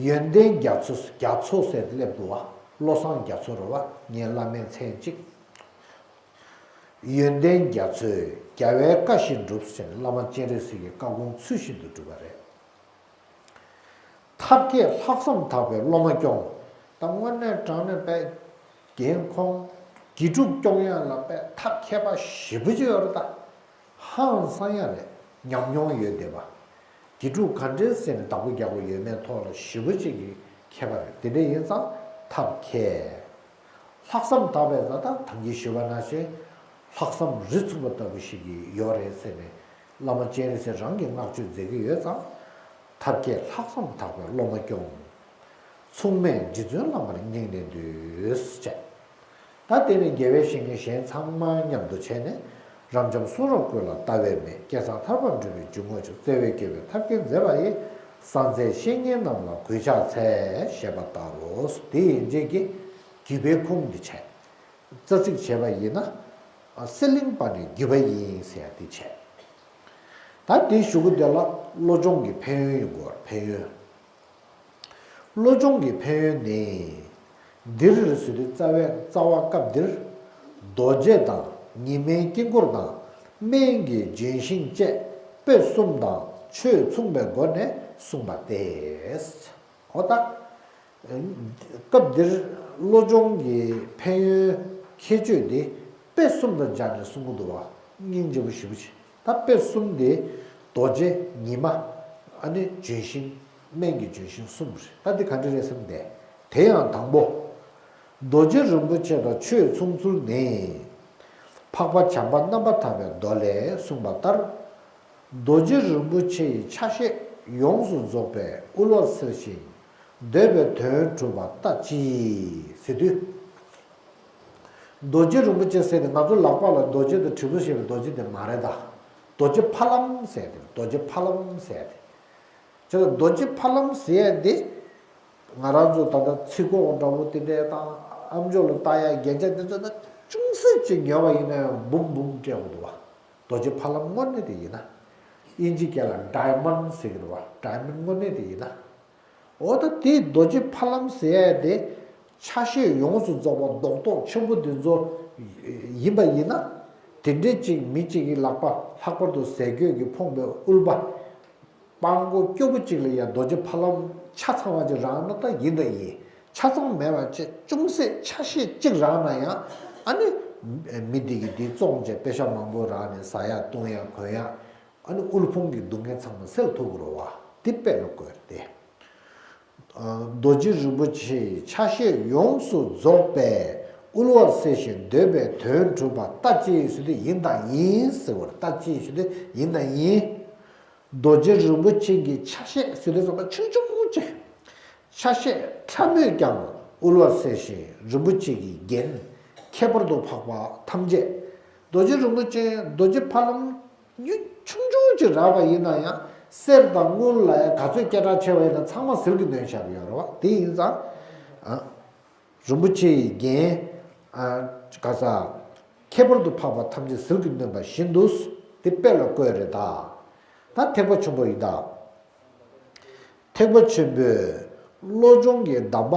ཡོན་ཏན་རྒྱ་མཚོ་རྒྱ་མཚོ་ཟེར་ཏེ་སླེབས་འདུག་བ། བློ་བཟང་རྒྱ་མཚོ་རེད་བ། ངའི་བླ་མའི་མཚན་གཅིག་ཡོན་ཏན་རྒྱ་མཚོས་རྒྱལ་བའི་བཀའ་བཞིན་བསྒྲུབས་ཟེར་ནས་བླ་མ་སྤྱན་རས་གཟིགས་ཀྱི་བཀའ་དགོངས་ཚུལ་བཞིན་དུ་བསྒྲུབས་པ་རེད། ཐབས་མཁས་ལྷག་བསམ་དག་པའི་སློབ་མ་སྐྱོང་། ད་དངོས་གནས་དྲང་གནས་པའི་རྒན་ཁོང་དགེ་ཕྲུག་སྐྱོང་ཡག་ལ་དཔེ་ཐབས་མཁས་པ་ཞེ་པོ་ཅིག་ཡོད་རེད་ད། ཧང་སང་ཡག་རེད། ཉམས་མྱོང་ཡོད་བསྡད་པ། དགེ་ཕྲུག་ག་འདྲས་ཟེར་ནས་བདག་པོ་རྒྱག་དགོས་ཡོད་མེད་ཐོག་ལ་ཞེ་པོ་ཅིག་གི་མཁས་པ་རེད། དེ་འདྲ་ཡིན་ཙང་ཐབས་མཁས། ལྷག་བསམ་དག་པའི་ད་ལྟ་ད་གིན་ཞུས་པ་ནང་བཞིན་ལྷག་བསམ་རི་ཚུགས་པ་ལྟ་བུ་ཞིག་གི་ཡོད་རེད་ཟེར་ནས་བླ་མ་སྤྱན་རས་གཟིགས་རང་གིས་བསྔགས་བརྗོད་མཛད་ཀྱི་ཡོད་ཙང་། ཐབས་མཁས་ལྷག་བསམ་དག་པའི་སློབ་མ་སྐྱོང་། མཚུངས་མེད་རྗེ་བཙུན་བླ་མར་སྙིང་ནས་འདུད། ཅེས། ད་དེ་ནས་དགེ་བའི་བཤེས་གཉེན་གཞན་ཚང་མ་མཉམ་དུ་བྱས་ནས། རབ་འབྱམས་གསུང་རབ་ཀུན་ལ་ལྟ་བའི་མིག་སྐལ་བཟང་ཐར་པར་འགྲོ་བའི་རྒྱུ་དངོས་ཆོས། བརྩེ་བས་དགེ་བའི་ཐབས་མཁས་མཛད་པ་ཡི། གསང་མཛད་བཤེས་གཉེན་རྣམས་ལ་གུས་ཕྱག་འཚལ། ཞེས་པ་ལྟར་རོ། དེ་ཡན་ཆད་ཀྱི་བརྒྱུད་པའི་ཁུངས་འདི་བྱས། རྩ་ཚིག་བྱས་པ་ཡིན་ན། གསེར་གླིང་པ་ནི་བརྒྱུད་པ་ཡིན་ཟེར་ཡ་འདི་བྱས། ད་དེའི་གཞུག་གུ་དེ་ལ་བློ་སྦྱོང་གི་ཕན་ཡོན་ཡོང་གི་ཡོད་རེད། ཕན་ཡོན། བློ་སྦྱོང་གི་ཕན་ཡོན་ནི། འདིར་ཟེར་དུས་རྩ་བའི་རྩ་བ་སྐབས་འདིར། རྡོ་རྗེ་དང་ཉི་མའི་དཀྱིལ་འཁོར་དང་སྨན་གྱི་ལྗོན་ཤིང་བཅས་དཔེ་གསུམ་དང་ཆོས་མཚུངས་པའི་སྒོ་ནས་གསུངས་པ་སྟེ། འོ་ད། སྐབས་འདིར་བློ་སྦྱོང་གི་ཕན་ཡོན་ཁྱད་ཆོས་དེ་དཔེ་གསུམ་དང་སྦྱར་ནས་གསུང་གི་འདུག་བ། སྙིང་རྗེ་པོ་ཞེ་པོ་ཅིག་ད་དཔེ་གསུམ་དེ་རྡོ་རྗེ་ཉི་མ། ཨ་ནི་ལྗོན་ཤིང་། སྨན་གྱི་ལྗོན་ཤིང་གསུམ་རེད། ད་འདི་ག་འདྲ་རེད་བསམ་སྟེ། དེ་ཡང་དང་པོ། རྡོ་རྗེ་རིན་པོ་ཆེ་དང་ཆོས་མཚུངས་ཚུལ་ནི། འཕགས་པ་བྱམས་པ་རྣམ་པར་ཐར་པའི་མདོ་ལས་གསུངས་པ་ལྟར། རྡོ་རྗེ་རིན་པོ་ཆེ་ཡི་ཆ་ཤས་ཡོངས་སུ་རྫོགས་པའི་དབུལ་བ་སེལ་ཞིང་འདོད་པའི་དོན་གྲུབ་པ་ལྟ་ཅི་ཟེར་དུས། རྡོ་རྗེ་རིན་པོ་ཆེ་ཟེར་ཏེ་ང་ཚོ་ལག་པ་ལ་རྡོ་རྗེ་དང་དྲིལ་བུ་ཞེས་པའི་རྡོ་རྗེ་དེ་མ་རེད་ད། རྡོ་རྗེ་ཕ་ལམ་ཟེར་ཏེ་རྡོ་རྗེ་ཕ་ལམ་ཟེར་ཏེ། ཅེས་རྡོ་རྗེ་ཕ་ལམ་ཟེར་ཡ་དེ། ང་རང་ཚོ་ད་ལྟ་ཚིག་གོ་འདྲ་པོ་དེ་འདྲས་དང་ཨ་མཆོག་ལ་ལྟ་ཡ་རྒྱན་ཆ་དེ་ཚོ་ད་ཅུང་ཟད་ཅིག་ཉོས་པ་ཡིན་ན་ཡང་འབུམ་འབུམ་སྤྲད་དགོས་འདུག་བ། རྡོ་རྗེ་ཕ་ལམ་དངོས་གནས་དེ་ཡིན་ན། དབྱིན་ཇི་སྐད་ལ་ཌའི་མོན་ཌི་ཟེར་གྱི་འདུག་བ། ཌའི་མོན་ཌི་དངོས་གནས་དེ་ཡིན་ན། འོ་ད་དེའི་རྡོ་རྗེ་ཕ་ལམ་ཟེར་ཡ་དེ། ཆ་ཤས་ཡོངས་སུ་རྫོགས་པ་རྡོག་རྡོག་ཆེན་པོ་དེ་ཚོ་ཡིན་པ་ཡིན་ན། དེ་འདྲས་ཅིག་མི་གཅིག་གི་ལག་པ་ལྷག་པར་དུ་ཟས་གོས་ཀྱིས་ཕོངས་པའི་དབུལ་པ། སྤྲང་པོ་སྐྱོ་པོ་གཅིག་ལ་ཡང་རྡོ་རྗེ་ཕ་ལམ་ཆ་ཚང་བ་ཅིག་རག་ན་ད་ཡིན་ད་ཡིན། ཆ་ཚང་མེད་པ་བྱས་ཅུང་ཟད་ཆ་ཤས་གཅིག་རག་ན་ཡང་ཨ་ནི། མི་འདི་གིས་འདི་བཙོང་བྱས་པེ་ཤ་མང་པོ་རག་ནས་ཟ་ཡག་བཏུང་ཡག་གོན་ཡག་ཨ་ནི་དབུལ་ཕོངས་ཀྱི་སྡུག་བསྔལ་ཚང་མ་སེལ་ཐུབ་ཀྱི་རེད་བ། འདི་དཔེ་ལ་བཀོད་དེ། རྡོ་རྗེ་རིན་པོ་ཆེའི་ཆ་ཤས་ཡོངས་སུ་རྫོགས་པས་དབུལ་བ་སེལ་ཞིང་འདོད་པའི་དོན་གྲུབ་པ་ལྟ་ཅི་ཟེར་དུས་ཡིན་དང་ཡིན་ཟེར་བར་ལྟ་ཅི་ཟེར་དུས་ཡིན་དང་ཡིན། རྡོ་རྗེ་རིན་པོ་ཆེ་གི་ཆ་ཤས་ཟེར་དུས་ཙམ་པ་ཆུང་ཆུང་ཅིག་ཆ་ཤས་ཕྲ་མོས་ཀྱང་དབུལ་བ་སེལ་ཞིང་རིན་པོ་ཆེ་གི་རྒྱན་ཁྱད་པར་དུ་འཕགས་པ་ཐམས་ཅད། རྡོ་རྗེ་རིན་པོ་ཆེ་རྡོ་རྗེ་ཕ་ལམ་ཉུང་ཆུང་ཆུང་ཅིག་རག་པ་ཡིན་ན་ཡང་གསེར་དང་དངུལ་ལ་ཡང་ག་ཚོད་སྐད་གྲགས་ཆེ་བ་ཡིན་ན་ཚང་མ་ཟིལ་གྱིས་གནོན་བཞག་ཡོད་རེད་བ། དེ་ཡིན་ཙང་། རིན་པོ་ཆེ་ཡི་རྒྱན། ག་ས། ཁྱད་པར་དུ་འཕགས་པ་ཐམས་ཅད་ཟིལ་གྱིས་གནོན་པ་བཞིན་དུ། དེ་དཔེ་ལ་བཀོད་རེད་ད། ད་ཐེག་པ་ཆེན་པོ་ཡིན་ད། ཐེག་པ་ཆེན་པོས་བློ་སྦྱོང་གི་གདམས་པ་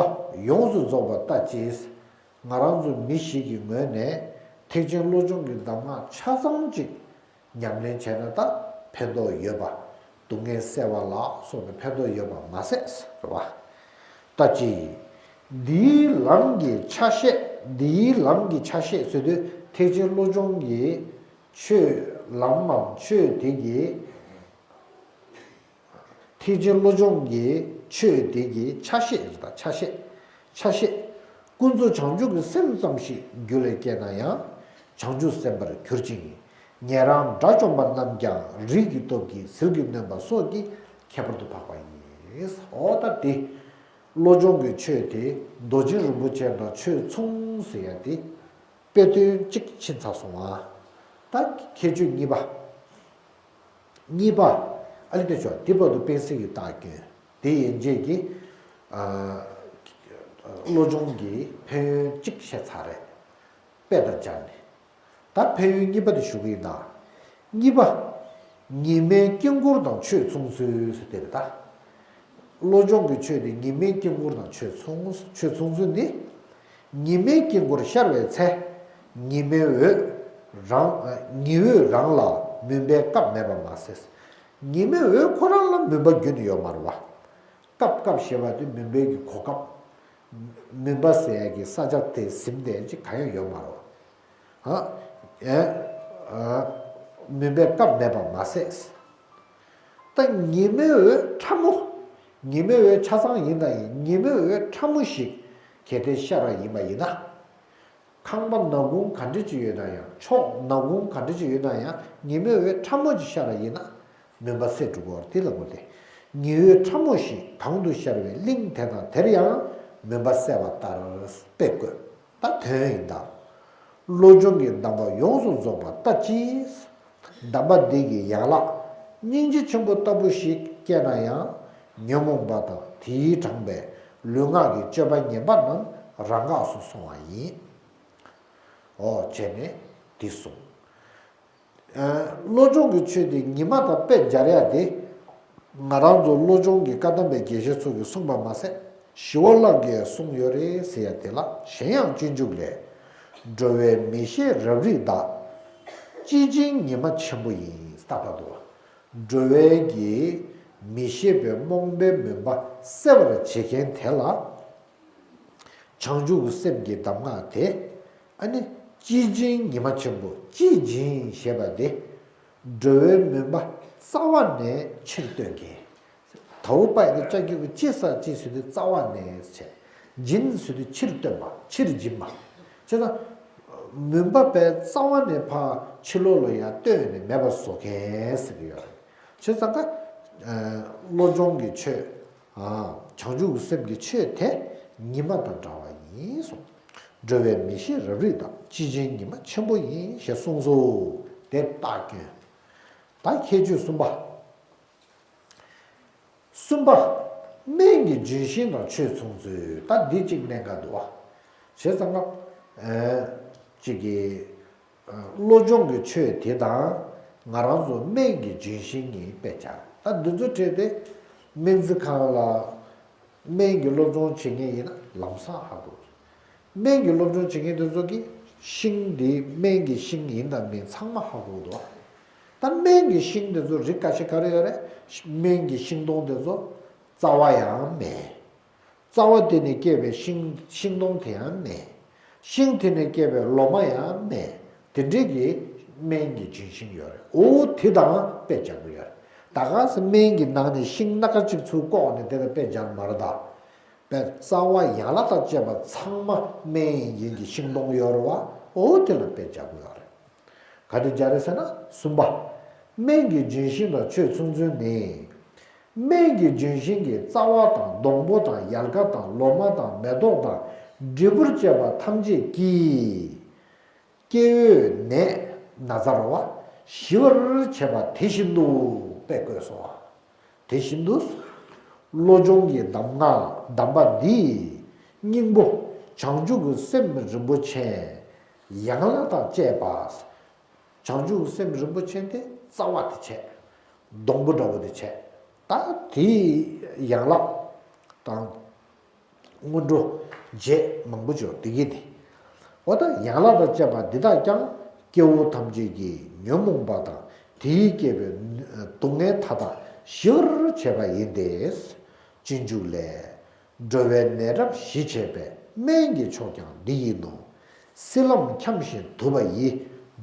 ཡོངས་སུ་རྫོགས་པ་ལྟ་ཅི། ང་རང་ཚོ་མི་ཞིག་གི་ངོས་ནས་ཐེག་ཆེན་བློ་སྦྱོང་གི་གདམས་ངག་ཆ་ཚང་ཅིག་ཉམས་ལེན་བྱས་ན་ད་ཕན་ཐོགས་ཡོད་པ། སྡུག་བསྔལ་སེལ་བ་ལ་སོགས་པའི་ཕན་ཐོགས་ཡོད་པ་མ་ཟད་རེད་བ། ལྟ་ཅི། འདིའི་ལམ་གྱི་ཆ་ཤས། འདིའི་ལམ་གྱི་ཆ་ཤས་ཟེར་དུས་ཐེག་ཆེན་བློ་སྦྱོང་གི་ཆོས་ལམ་མམ་ཆོས་དེ་གི་ཐེག་ཆེན་བློ་སྦྱོང་གི་ཆོས་དེ་གི་ཆ་ཤས་རེད་ད། ཆ་ཤས། ཆ་ཤས། ཀུན་རྫོབ་བྱང་ཆུབ་ཀྱི་སེམས་ཙམ་ཞིག་རྒྱུད་ལ་སྐྱེས་ན་ཡང་བྱང་ཆུབ་སེམས་དཔར་གྱུར་ཅིང་། ཉན་རང་དགྲ་བཅོམ་པ་རྣམས་ཀྱང་རིགས་ཀྱི་སྟོབས་ཀྱིས་ཟིལ་གྱིས་གནོན་པ་སོགས་ཀྱི་ཁྱད་པར་དུ་འཕགས་པ་ཡིན། འོ་ད་དེ། བློ་སྦྱོང་གི་ཆོས་དེ་རྡོ་རྗེ་རིན་པོ་ཆེ་དང་ཆོས་མཚུངས་ཟེར་ཡ་དེ། དཔེ་དོན་གཅིག་ཕྱིན་ཚར་སོང་ཨ། ད་ཁྱད་ཆོས་གཉིས་པ། གཉིས་པ། ཨ་ལི་དེ་ཆོག་དེ་བར་དུ་སྤེན་སྲིད་ཀྱི་རྟགས་སྐྱོན། དེ་ཡན་ཆད་ཀྱི། ཨ། བློ་སྦྱོང་གི་ཕན་ཡོན་གཅིག་བཤད་ཚར་རེད། དཔེ་དང་སྦྱར་ནས། ད་ཕན་ཡོན་གཉིས་པ་དེ་ཞུ་གི་ཡིན་ད། གཉིས་པ། ཉི་མའི་དཀྱིལ་འཁོར་དང་ཆོས་མཚུངས་ཚུལ་ཟེར་དེ་རེད་ད། བློ་སྦྱོང་གི་ཆོས་དེ་ཉི་མའི་དཀྱིལ་འཁོར་དང་ཆོས་མཚུངས། ཆོས་མཚུངས་ཚུལ་ནི། ཉི་མའི་དཀྱིལ་འཁོར་ཤར་བའི་ཚེ། ཉི་མའི་འོད་རང་། ཉི་འོད་རང་ལ་མུན་པའི་སྐབས་མེད་པ་མ་ཟད། ཉི་མའི་འོད་ཁོ་རང་ལ་མུན་པ་རྒྱུན་ནས་ཡོད་མ་རེད་བ། སྐབས་སྐབས་ཞེས་པ་དེ་མུན་པའི་གི་གོ་སྐབས། མུན་པ་ཟེར་ཡ་གི་ས་ཆ་དེ་ཟིན་བསྡད་ཅིག་གང་ཡང་ཡོད་མ་རེད་བ། ཧ། ཨེ། ཨ། མུན་པའི་སྐབས་མེད་པ་མ་ཟད། ད་ཉི་མའི་འོད་ཕྲ་མོ། ཉི་མའི་འོད་ཆ་ཚང་ཡིན་དང་ཡིན། ཉི་མའི་འོད་ཕྲ་མོ་ཞིག་གལ་ཏེ་ཤར་བ་ཡིན་པ་ཡིན་ན། ཁང་པ་ནག་ཁུང་ག་འདྲ་ཅིག་ཡོད་ན་ཡང་། ཕྱོགས་ནག་ཁུང་ག་འདྲ་ཅིག་ཡོད་ན་ཡང་། ཉི་མའི་འོད་ཕྲ་མོ་ཅིག་ཤར་བ་ཡིན་ན། མུན་པ་སེལ་འགྲོ་གི་རེད། དེ་ལ་གོ་སྟེ། ཉི་འོད་ཕྲ་མོ་ཞིག་གང་དུ་ཤར་བའི་གླིང་དེ་དང་དེར་ཡང་མུན་པ་སེལ་བ་ལྟར་དཔེ་བཀོད། ད་དོན་ཡིན་ད། བློ་སྦྱོང་གི་གདམས་པ་ཡོངས་སུ་རྫོགས་པ་ལྟ་ཅི། གདམས་པ་འདི་གི་ཡན་ལག་སྙིང་རྗེ་ཆེན་པོ་ལྟ་བུ་ཞིག་སྐྱེས་ན་ཡང་། ཉོན་མོངས་པ་དང་དེས་དྲངས་པའི་ལུས་ངག་གི་སྤྱོད་པ་ངན་པ་རྣམས་རང་འགགས་སུ་སོང་བ་ཡིན། འོ་བྱས་ནས་འདི་གསུངས། ཨ། བློ་སྦྱོང་གི་ཆོས་དེ་ཉི་མ་དང་དཔེ་སྦྱར་ཡ་དེ། ང་རང་ཚོ་བློ་སྦྱོང་གི་བཀའ་གདམས་པའི་དགེ་བཤེས་ཚོ་གིས་གསུངས་པ་མ་ཟད། ཞི་བ་ལྷ་གིས་གསུངས་ཡོད་རེད་ཟེར་ཡ་དེ་ལ། གཞན་ཡང་སྤྱོད་འཇུག་ལས། འགྲོ་བའི་མི་ཤེས་རབ་རིབ་དག། སྐྱེ་འཇིག་ཉི་མ་ཆེན་པོ་ཡིན། ཏག་ཏག་འདུག་བ། འགྲོ་བའི་གི་མི་ཤེས་པའི་རྨོངས་པའི་མུན་པ་སེལ་བར་བྱེད་མཁན་དེ་ལ། བྱང་ཆུབ་སེམས་ཀྱི་གདམས་ངག་དེ། ཨ་ནི་སྐྱེ་འཇིག་ཉི་མ་ཆེན་པོ། སྐྱེ་འཇིག་ཞེས་པ་དེ། འགྲོ་བའི་མུན་པ་རྩ་བ་ནས་ཕྱིར་བཏོན་མཁན། དའོ་པའི་ནི་ལྕགས་ཀྱུ་གི་ཅི་ས་ཅི་ཟེར་དུས་རྩ་བ་ནས་བྱས། འབྱིན་ཟེར་དུས་ཕྱིར་བཏོན་པ། ཕྱིར་འབྱིན་པ། བྱས་ཙང་། མུན་པ་པའི་རྩ་བ་ནས་ཕར་ཕྱི་ལོགས་ལ་ཡར་བཏོན་ནས་མེད་པ་བཟོ་མཁན་ཟེར་གྱི་ཡོད་རེད། བྱས་ཙང་ཀ། ཨ། བློ་སྦྱོང་གི་ཆོས། ཨ། བྱང་ཆུབ་སེམས་ཀྱི་ཆོས་དེ་ཉི་མ་དང་འདྲ་བ་ཡིན་གསུངས། འགྲོ་བའི་མི་ཤེས་རབ་རིབ་དག། སྐྱེ་འཇིག་ཉི་མ་ཆེན་པོ་ཡིན། ཞེས་གསུངས་སོ། དེ་རྟགས་སྐྱོན། ད་ཁྱད་ཆོས་གསུམ་པ། གསུམ་པ། སྨན་གྱི་ལྗོན་ཤིང་དང་ཆོས་མཚུངས་ཚུལ། ད་འདི་གཅིག་གནད་འགག་འདུག་བ། བྱས་ཙང་ཀ། ཨ། གཅིག་གི། བློ་སྦྱོང་གི་ཆོས་དེ་དང་། ང་རང་ཚོ་སྨན་གྱི་ལྗོན་ཤིང་གཉིས་དཔེ་སྦྱར། ད་འདི་ཚོ་བྲིས་ཏེ། སྨན་རྩིས་ཁང་ལ་སྨན་གྱི་སློབ་སྦྱོང་བྱེད་མཁན་ཡིན་ན་ལམ་སང་ཧ་གོ། སྨན་གྱི་སློབ་སྦྱོང་བྱེད་མཁན་དེ་ཚོ་གིས་ཤིང་འདི་སྨན་གྱི་ཤིང་ཡིན་དང་མིན་ཚང་མ་ཧ་གོ་འདུག་ད་སྨན་གྱི་ཤིང་དེ་ཚོ་རིགས་ཁ་ཤས་ག་རེ་ཡོད་རེད། སྨན་གྱི་ཤིང་སྡོང་དེ་ཚོ་རྩ་བ་ཡང་མེད། རྩ་བ་དེ་ནས་སྐྱེས་པའི་ཤིང་ཤིང་སྡོང་དེ་ཡང་མེད། ཤིང་དེ་ནས་སྐྱེས་པའི་ལོ་མ་ཡང་མེད། དེ་འདྲའི་གི་སྨན་གྱི་ལྗོན་ཤིང་ཡོད་རེད། འོ་དེ་དང་དཔེ་སྦྱར་གི་ཡོད་རེད། ད་ག་སེ་སྨན་གྱི་ནང་ནས་ཤིང་སྣ་ཁ་གཅིག་ཚུར་བཀོག་ནས་དེ་ལ་དཔེ་སྦྱར་མ་རེད་ད། པའི་རྩ་བ་ཡན་ལག་དང་བཅས་པ་ཚང་མ་སྨན་ཡིན་གྱི་ཤིང་སྡོང་ཡོད་རེད་བ། འོ་དེ་ལ་དཔེ་སྦྱར་དགོས་ཡོད་རེད། ག་དེ་སྦྱར་རེད་ཟེར་ན། གསུམ་པ། སྨན་གྱི་ལྗོན་ཤིང་ལ་ཆོས་ཚུལ་མཚོན་ནི། སྨན་གྱི་ལྗོན་ཤིང་གི་རྩ་བ་དང་སྡོང་པོ་དང་ཡལ་ག་དང་ལོ་མ་དང་མེ་ཏོག་དང་འབྲས་བུར་བཅས་པ་ཐམས་ཅད་ཀྱིས། སྐྱེ་བོའི་ནད་ན་ཚ་རེད་བ། ཞི་བར་བྱེད་པ་དེ་བཞིན་དུ་དཔེ་བཀོད་སོང་བ། དེ་བཞིན་དུ། བློ་སྦྱོང་གི་གདམས་ངག་གདམས་པ་འདིས་སྙིང་པོ་བྱང་ཆུབ་ཀྱི་སེམས་རིན་པོ་ཆེ་ཡན་ལག་དང་བཅས་པ། བྱང་ཆུབ་ཀྱི་སེམས་རིན་པོ་ཆེ་དེ་རྩ་བ་དེ་བྱས། སྡོང་པོ་འདྲ་བོ་དེ་བྱས། ད་དེའི་ཡན་ལག་དང་། སྔོན་འགྲོ་རྗེས་མང་པོ་ཅིག་ཡོད་དེ་གི་དེ། འོ་ད་ཡན་ལག་དང་བཅས་པ་འདི་དག་ཀྱང་སྐྱེ་བོ་ཐམས་ཅད་ཀྱི་ཉོན་མོངས་པ་དང་དེས་བསྐྱེད་པའི་སྡུག་བསྔལ་མཐའ་དག་ཞི་བར་བྱེད་པ་ཡིན་ཏེ། སྤྱོད་འཇུག་ལས། འགྲོ་བའི་ནད་རབ་ཞི་བྱེད་པའི་སྨན་གྱི་མཆོག་ཀྱང་འདི་ཡིན་ནོ། སྲིད་ལམ་འཁྱམས་ཤིང་དུབ་པ་ཡི།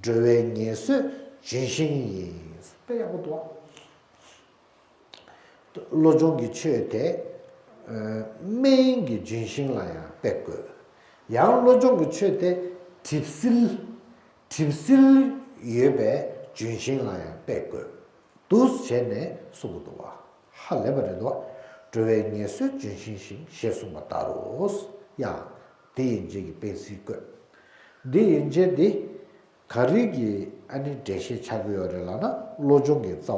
འགྲོ་བའི་ངལ་གསོའི་ལྗོན་ཤིང་ཡིན། དཔེ་ཡག་པོ་འདུག་ཨ། བློ་སྦྱོང་གི་ཆོས་དེ། ཨ། སྨན་གྱི་ལྗོན་ཤིང་ལ་ཡང་དཔེ་བཀོད། ཡང་བློ་སྦྱོང་གི་ཆོས་དེ་གྲིབ་བསིལ། གྲིབ་བསིལ་ཡོད་པའི་ལྗོན་ཤིང་ལ་ཡང་དཔེ་བཀོད། འདུག་བྱས་ནས་གསུང་གི་འདུག་བ། ཧ་ལས་པ་རེད་འདུག་བ། འགྲོ་བའི་ངལ་གསོའི་ལྗོན་ཤིང་བཞིན་ཞེས་གསུངས་པ་ལྟར་རོ། ཡང་། དེ་ཡན་ཆད་ཀྱི་དཔེ་གཟིགས་བཀོད། འདི་ཡན་ཆད་འདི། ག་རེ་གི་ཨ་ནི་འགྲེལ་བཤད་ཆགས་ཀྱི་ཡོད་རེད་ལབ་ན། བློ་སྦྱོང་གི་རྩ་བ།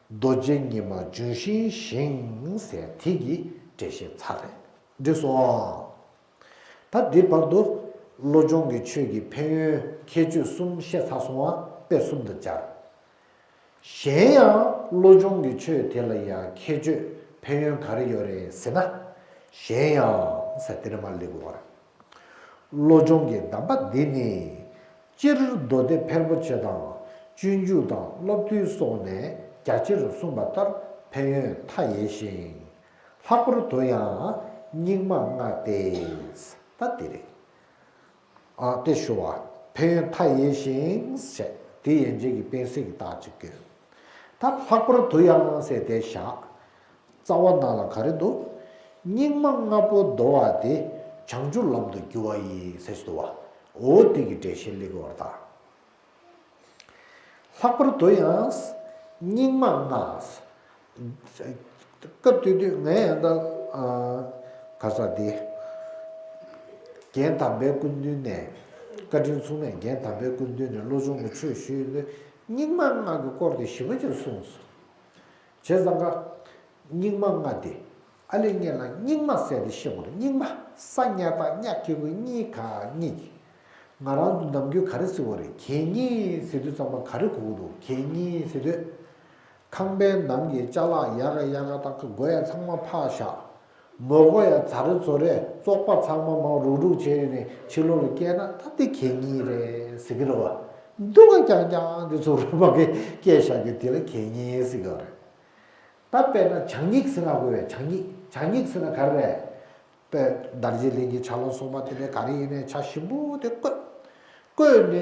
རྡོ་རྗེ་ཉི་མ་ལྗོན་ཤིང་བཞིན་ཟེར་དེ་གི་འགྲེལ་བཤད་ཚར་རེད། འགྲིག་སོང་། ད་འདི་བར་དུ་བློ་སྦྱོང་གི་ཆོས་ཀྱི་ཕན་ཡོན་ཁྱད་ཆོས་གསུམ་བཤད་ཚར་སོང་བ། དཔེ་གསུམ་དུ་སྦྱར། གཞན་ཡང་བློ་སྦྱོང་གི་ཆོས་དེ་ལ་ཡང་ཁྱད་ཆོས་ཕན་ཡོན་ག་རེ་ཡོད་རེད་ཟེར་ན། གཞན་ཡང་ཟེར་དེ་རེད་མ་སླེབས་དགོས་པར། བློ་སྦྱོང་གི་གདམས་པ་འདི་ནི། སྤྱིར་མདོ་སྡེ་ཕལ་པོ་ཆེ་དང་སྤྱོད་འཇུག་དང་སློབ་ཐུན་སོགས་ནས་རྒྱ་ཆེར་གསུངས་པ་ལྟར་ཕན་ཡོན་མཐའ་ཡས་ཤིང་། ལྷག་པར་དུ་ཡང་སྙིགས་མ་ལྔ་སྟེ། ད་འདི་རེད། ཨ། དེ་ཞུ་བ། ཕན་ཡོན་མཐའ་ཡས་ཤིང་ཟེར་དེ་ཡན་ཆད་ཀྱི་དཔེ་གཟིགས་ཀྱི་རྟགས་ཅིག་བཀོད། ད་ལྷག་པར་དུ་ཡང་ཟེར་དེ་བཞག། རྩ་བ་ནང་ལ་ག་རེ་འདུག་སྙིགས་མ་ལྔ་པོ་བདོ་བ་དེ་བྱང་ཆུབ་ལམ་དུ་རྒྱུ་བ་ཡིན་ཟེར་ཞིག་འདུག་བ། འོ་དེ་གི་འགྲེལ་བཤད་སླེབས་ཀྱི་ཡོད་རེད་ད། ལྷག་པར་དུ་ཡང་སྙིགས་མ་ལྔ། སྐབས་དེ་དུས་ངས་ཡང་ད། ཨ། ག་ས་དེ། རྒན་དམ་པའི་སྐུ་མདུན་ནས། བཀའ་དྲིན་མཚུངས་མེད་རྒན་དམ་པའི་སྐུ་མདུན་ནས་བློ་སྦྱོང་གི་ཆོས་ཞུས་ཡོད་དུས། སྙིགས་མ་ལྔ་གི་སྐོར་དེ་ཞིབ་པོ་ཅིག་གསུངས་སོང་། བྱས་ཙང་ཀ། སྙིགས་མ་ལྔ་དེ། ཨ་ལས་ངེད་ལ་སྙིགས་མ་ཟེར་དེ་ཤེས་དགོས་རེད། སྙིགས་མ། ས་ཉ་བཏགས་སྙ་གི་གུ་སྙི་ག་སྙིགས། ང་རང་ཚོ་ནམ་རྒྱུན་ག་རེ་ཟེར་དགོས་རེད། གད་སྙིགས་ཟེར་དུས་ཙམ་པ་ག་རེ་གོ་གི་འདུག་གད་སྙིགས་ཟེར་དུས། ཁང་པའི་ནང་གི་ཅ་ལག་ཡག་ག་ཡག་ག་དག་གི་དགོས་ཡ་ཚང་མ་ཕར་བཞག་མོ་གོ་ཡ་ཛ་རེ་ཛོ་རེ་བཙོག་པ་ཚང་མ་མར་རུག་རུག་བྱས་ནས་ཕྱི་ལོགས་ལ་བསྐྱལ་ན་ད་དེ་གད་སྙིགས་རེད་ཟེར་གི་རེད་བ། འདུག་ག་རྐྱང་རྐྱང་དེ་ཚོ་རུ་མ་གི་བསྐྱལ་བཞག་གི་དེ་ལ་གད་སྙིགས་ཟེར་གི་རེད། ད་དཔེར་ན་བྱང་སྙིགས་ཟེར་ན་དགོས་པས། བྱང་སྙིགས། བྱང་སྙིགས་ཟེར་ན་ག་རེ་རེད། དཔེ་དར་རྗེ་གླིང་གི་ཇ་ལ་སོགས་པ་དེ་འདྲའི་ག་རེ་ཡིན་ནའི་ཇ་ཞིམ་པོ་དེ་བསྐོལ། བསྐོལ་ནས་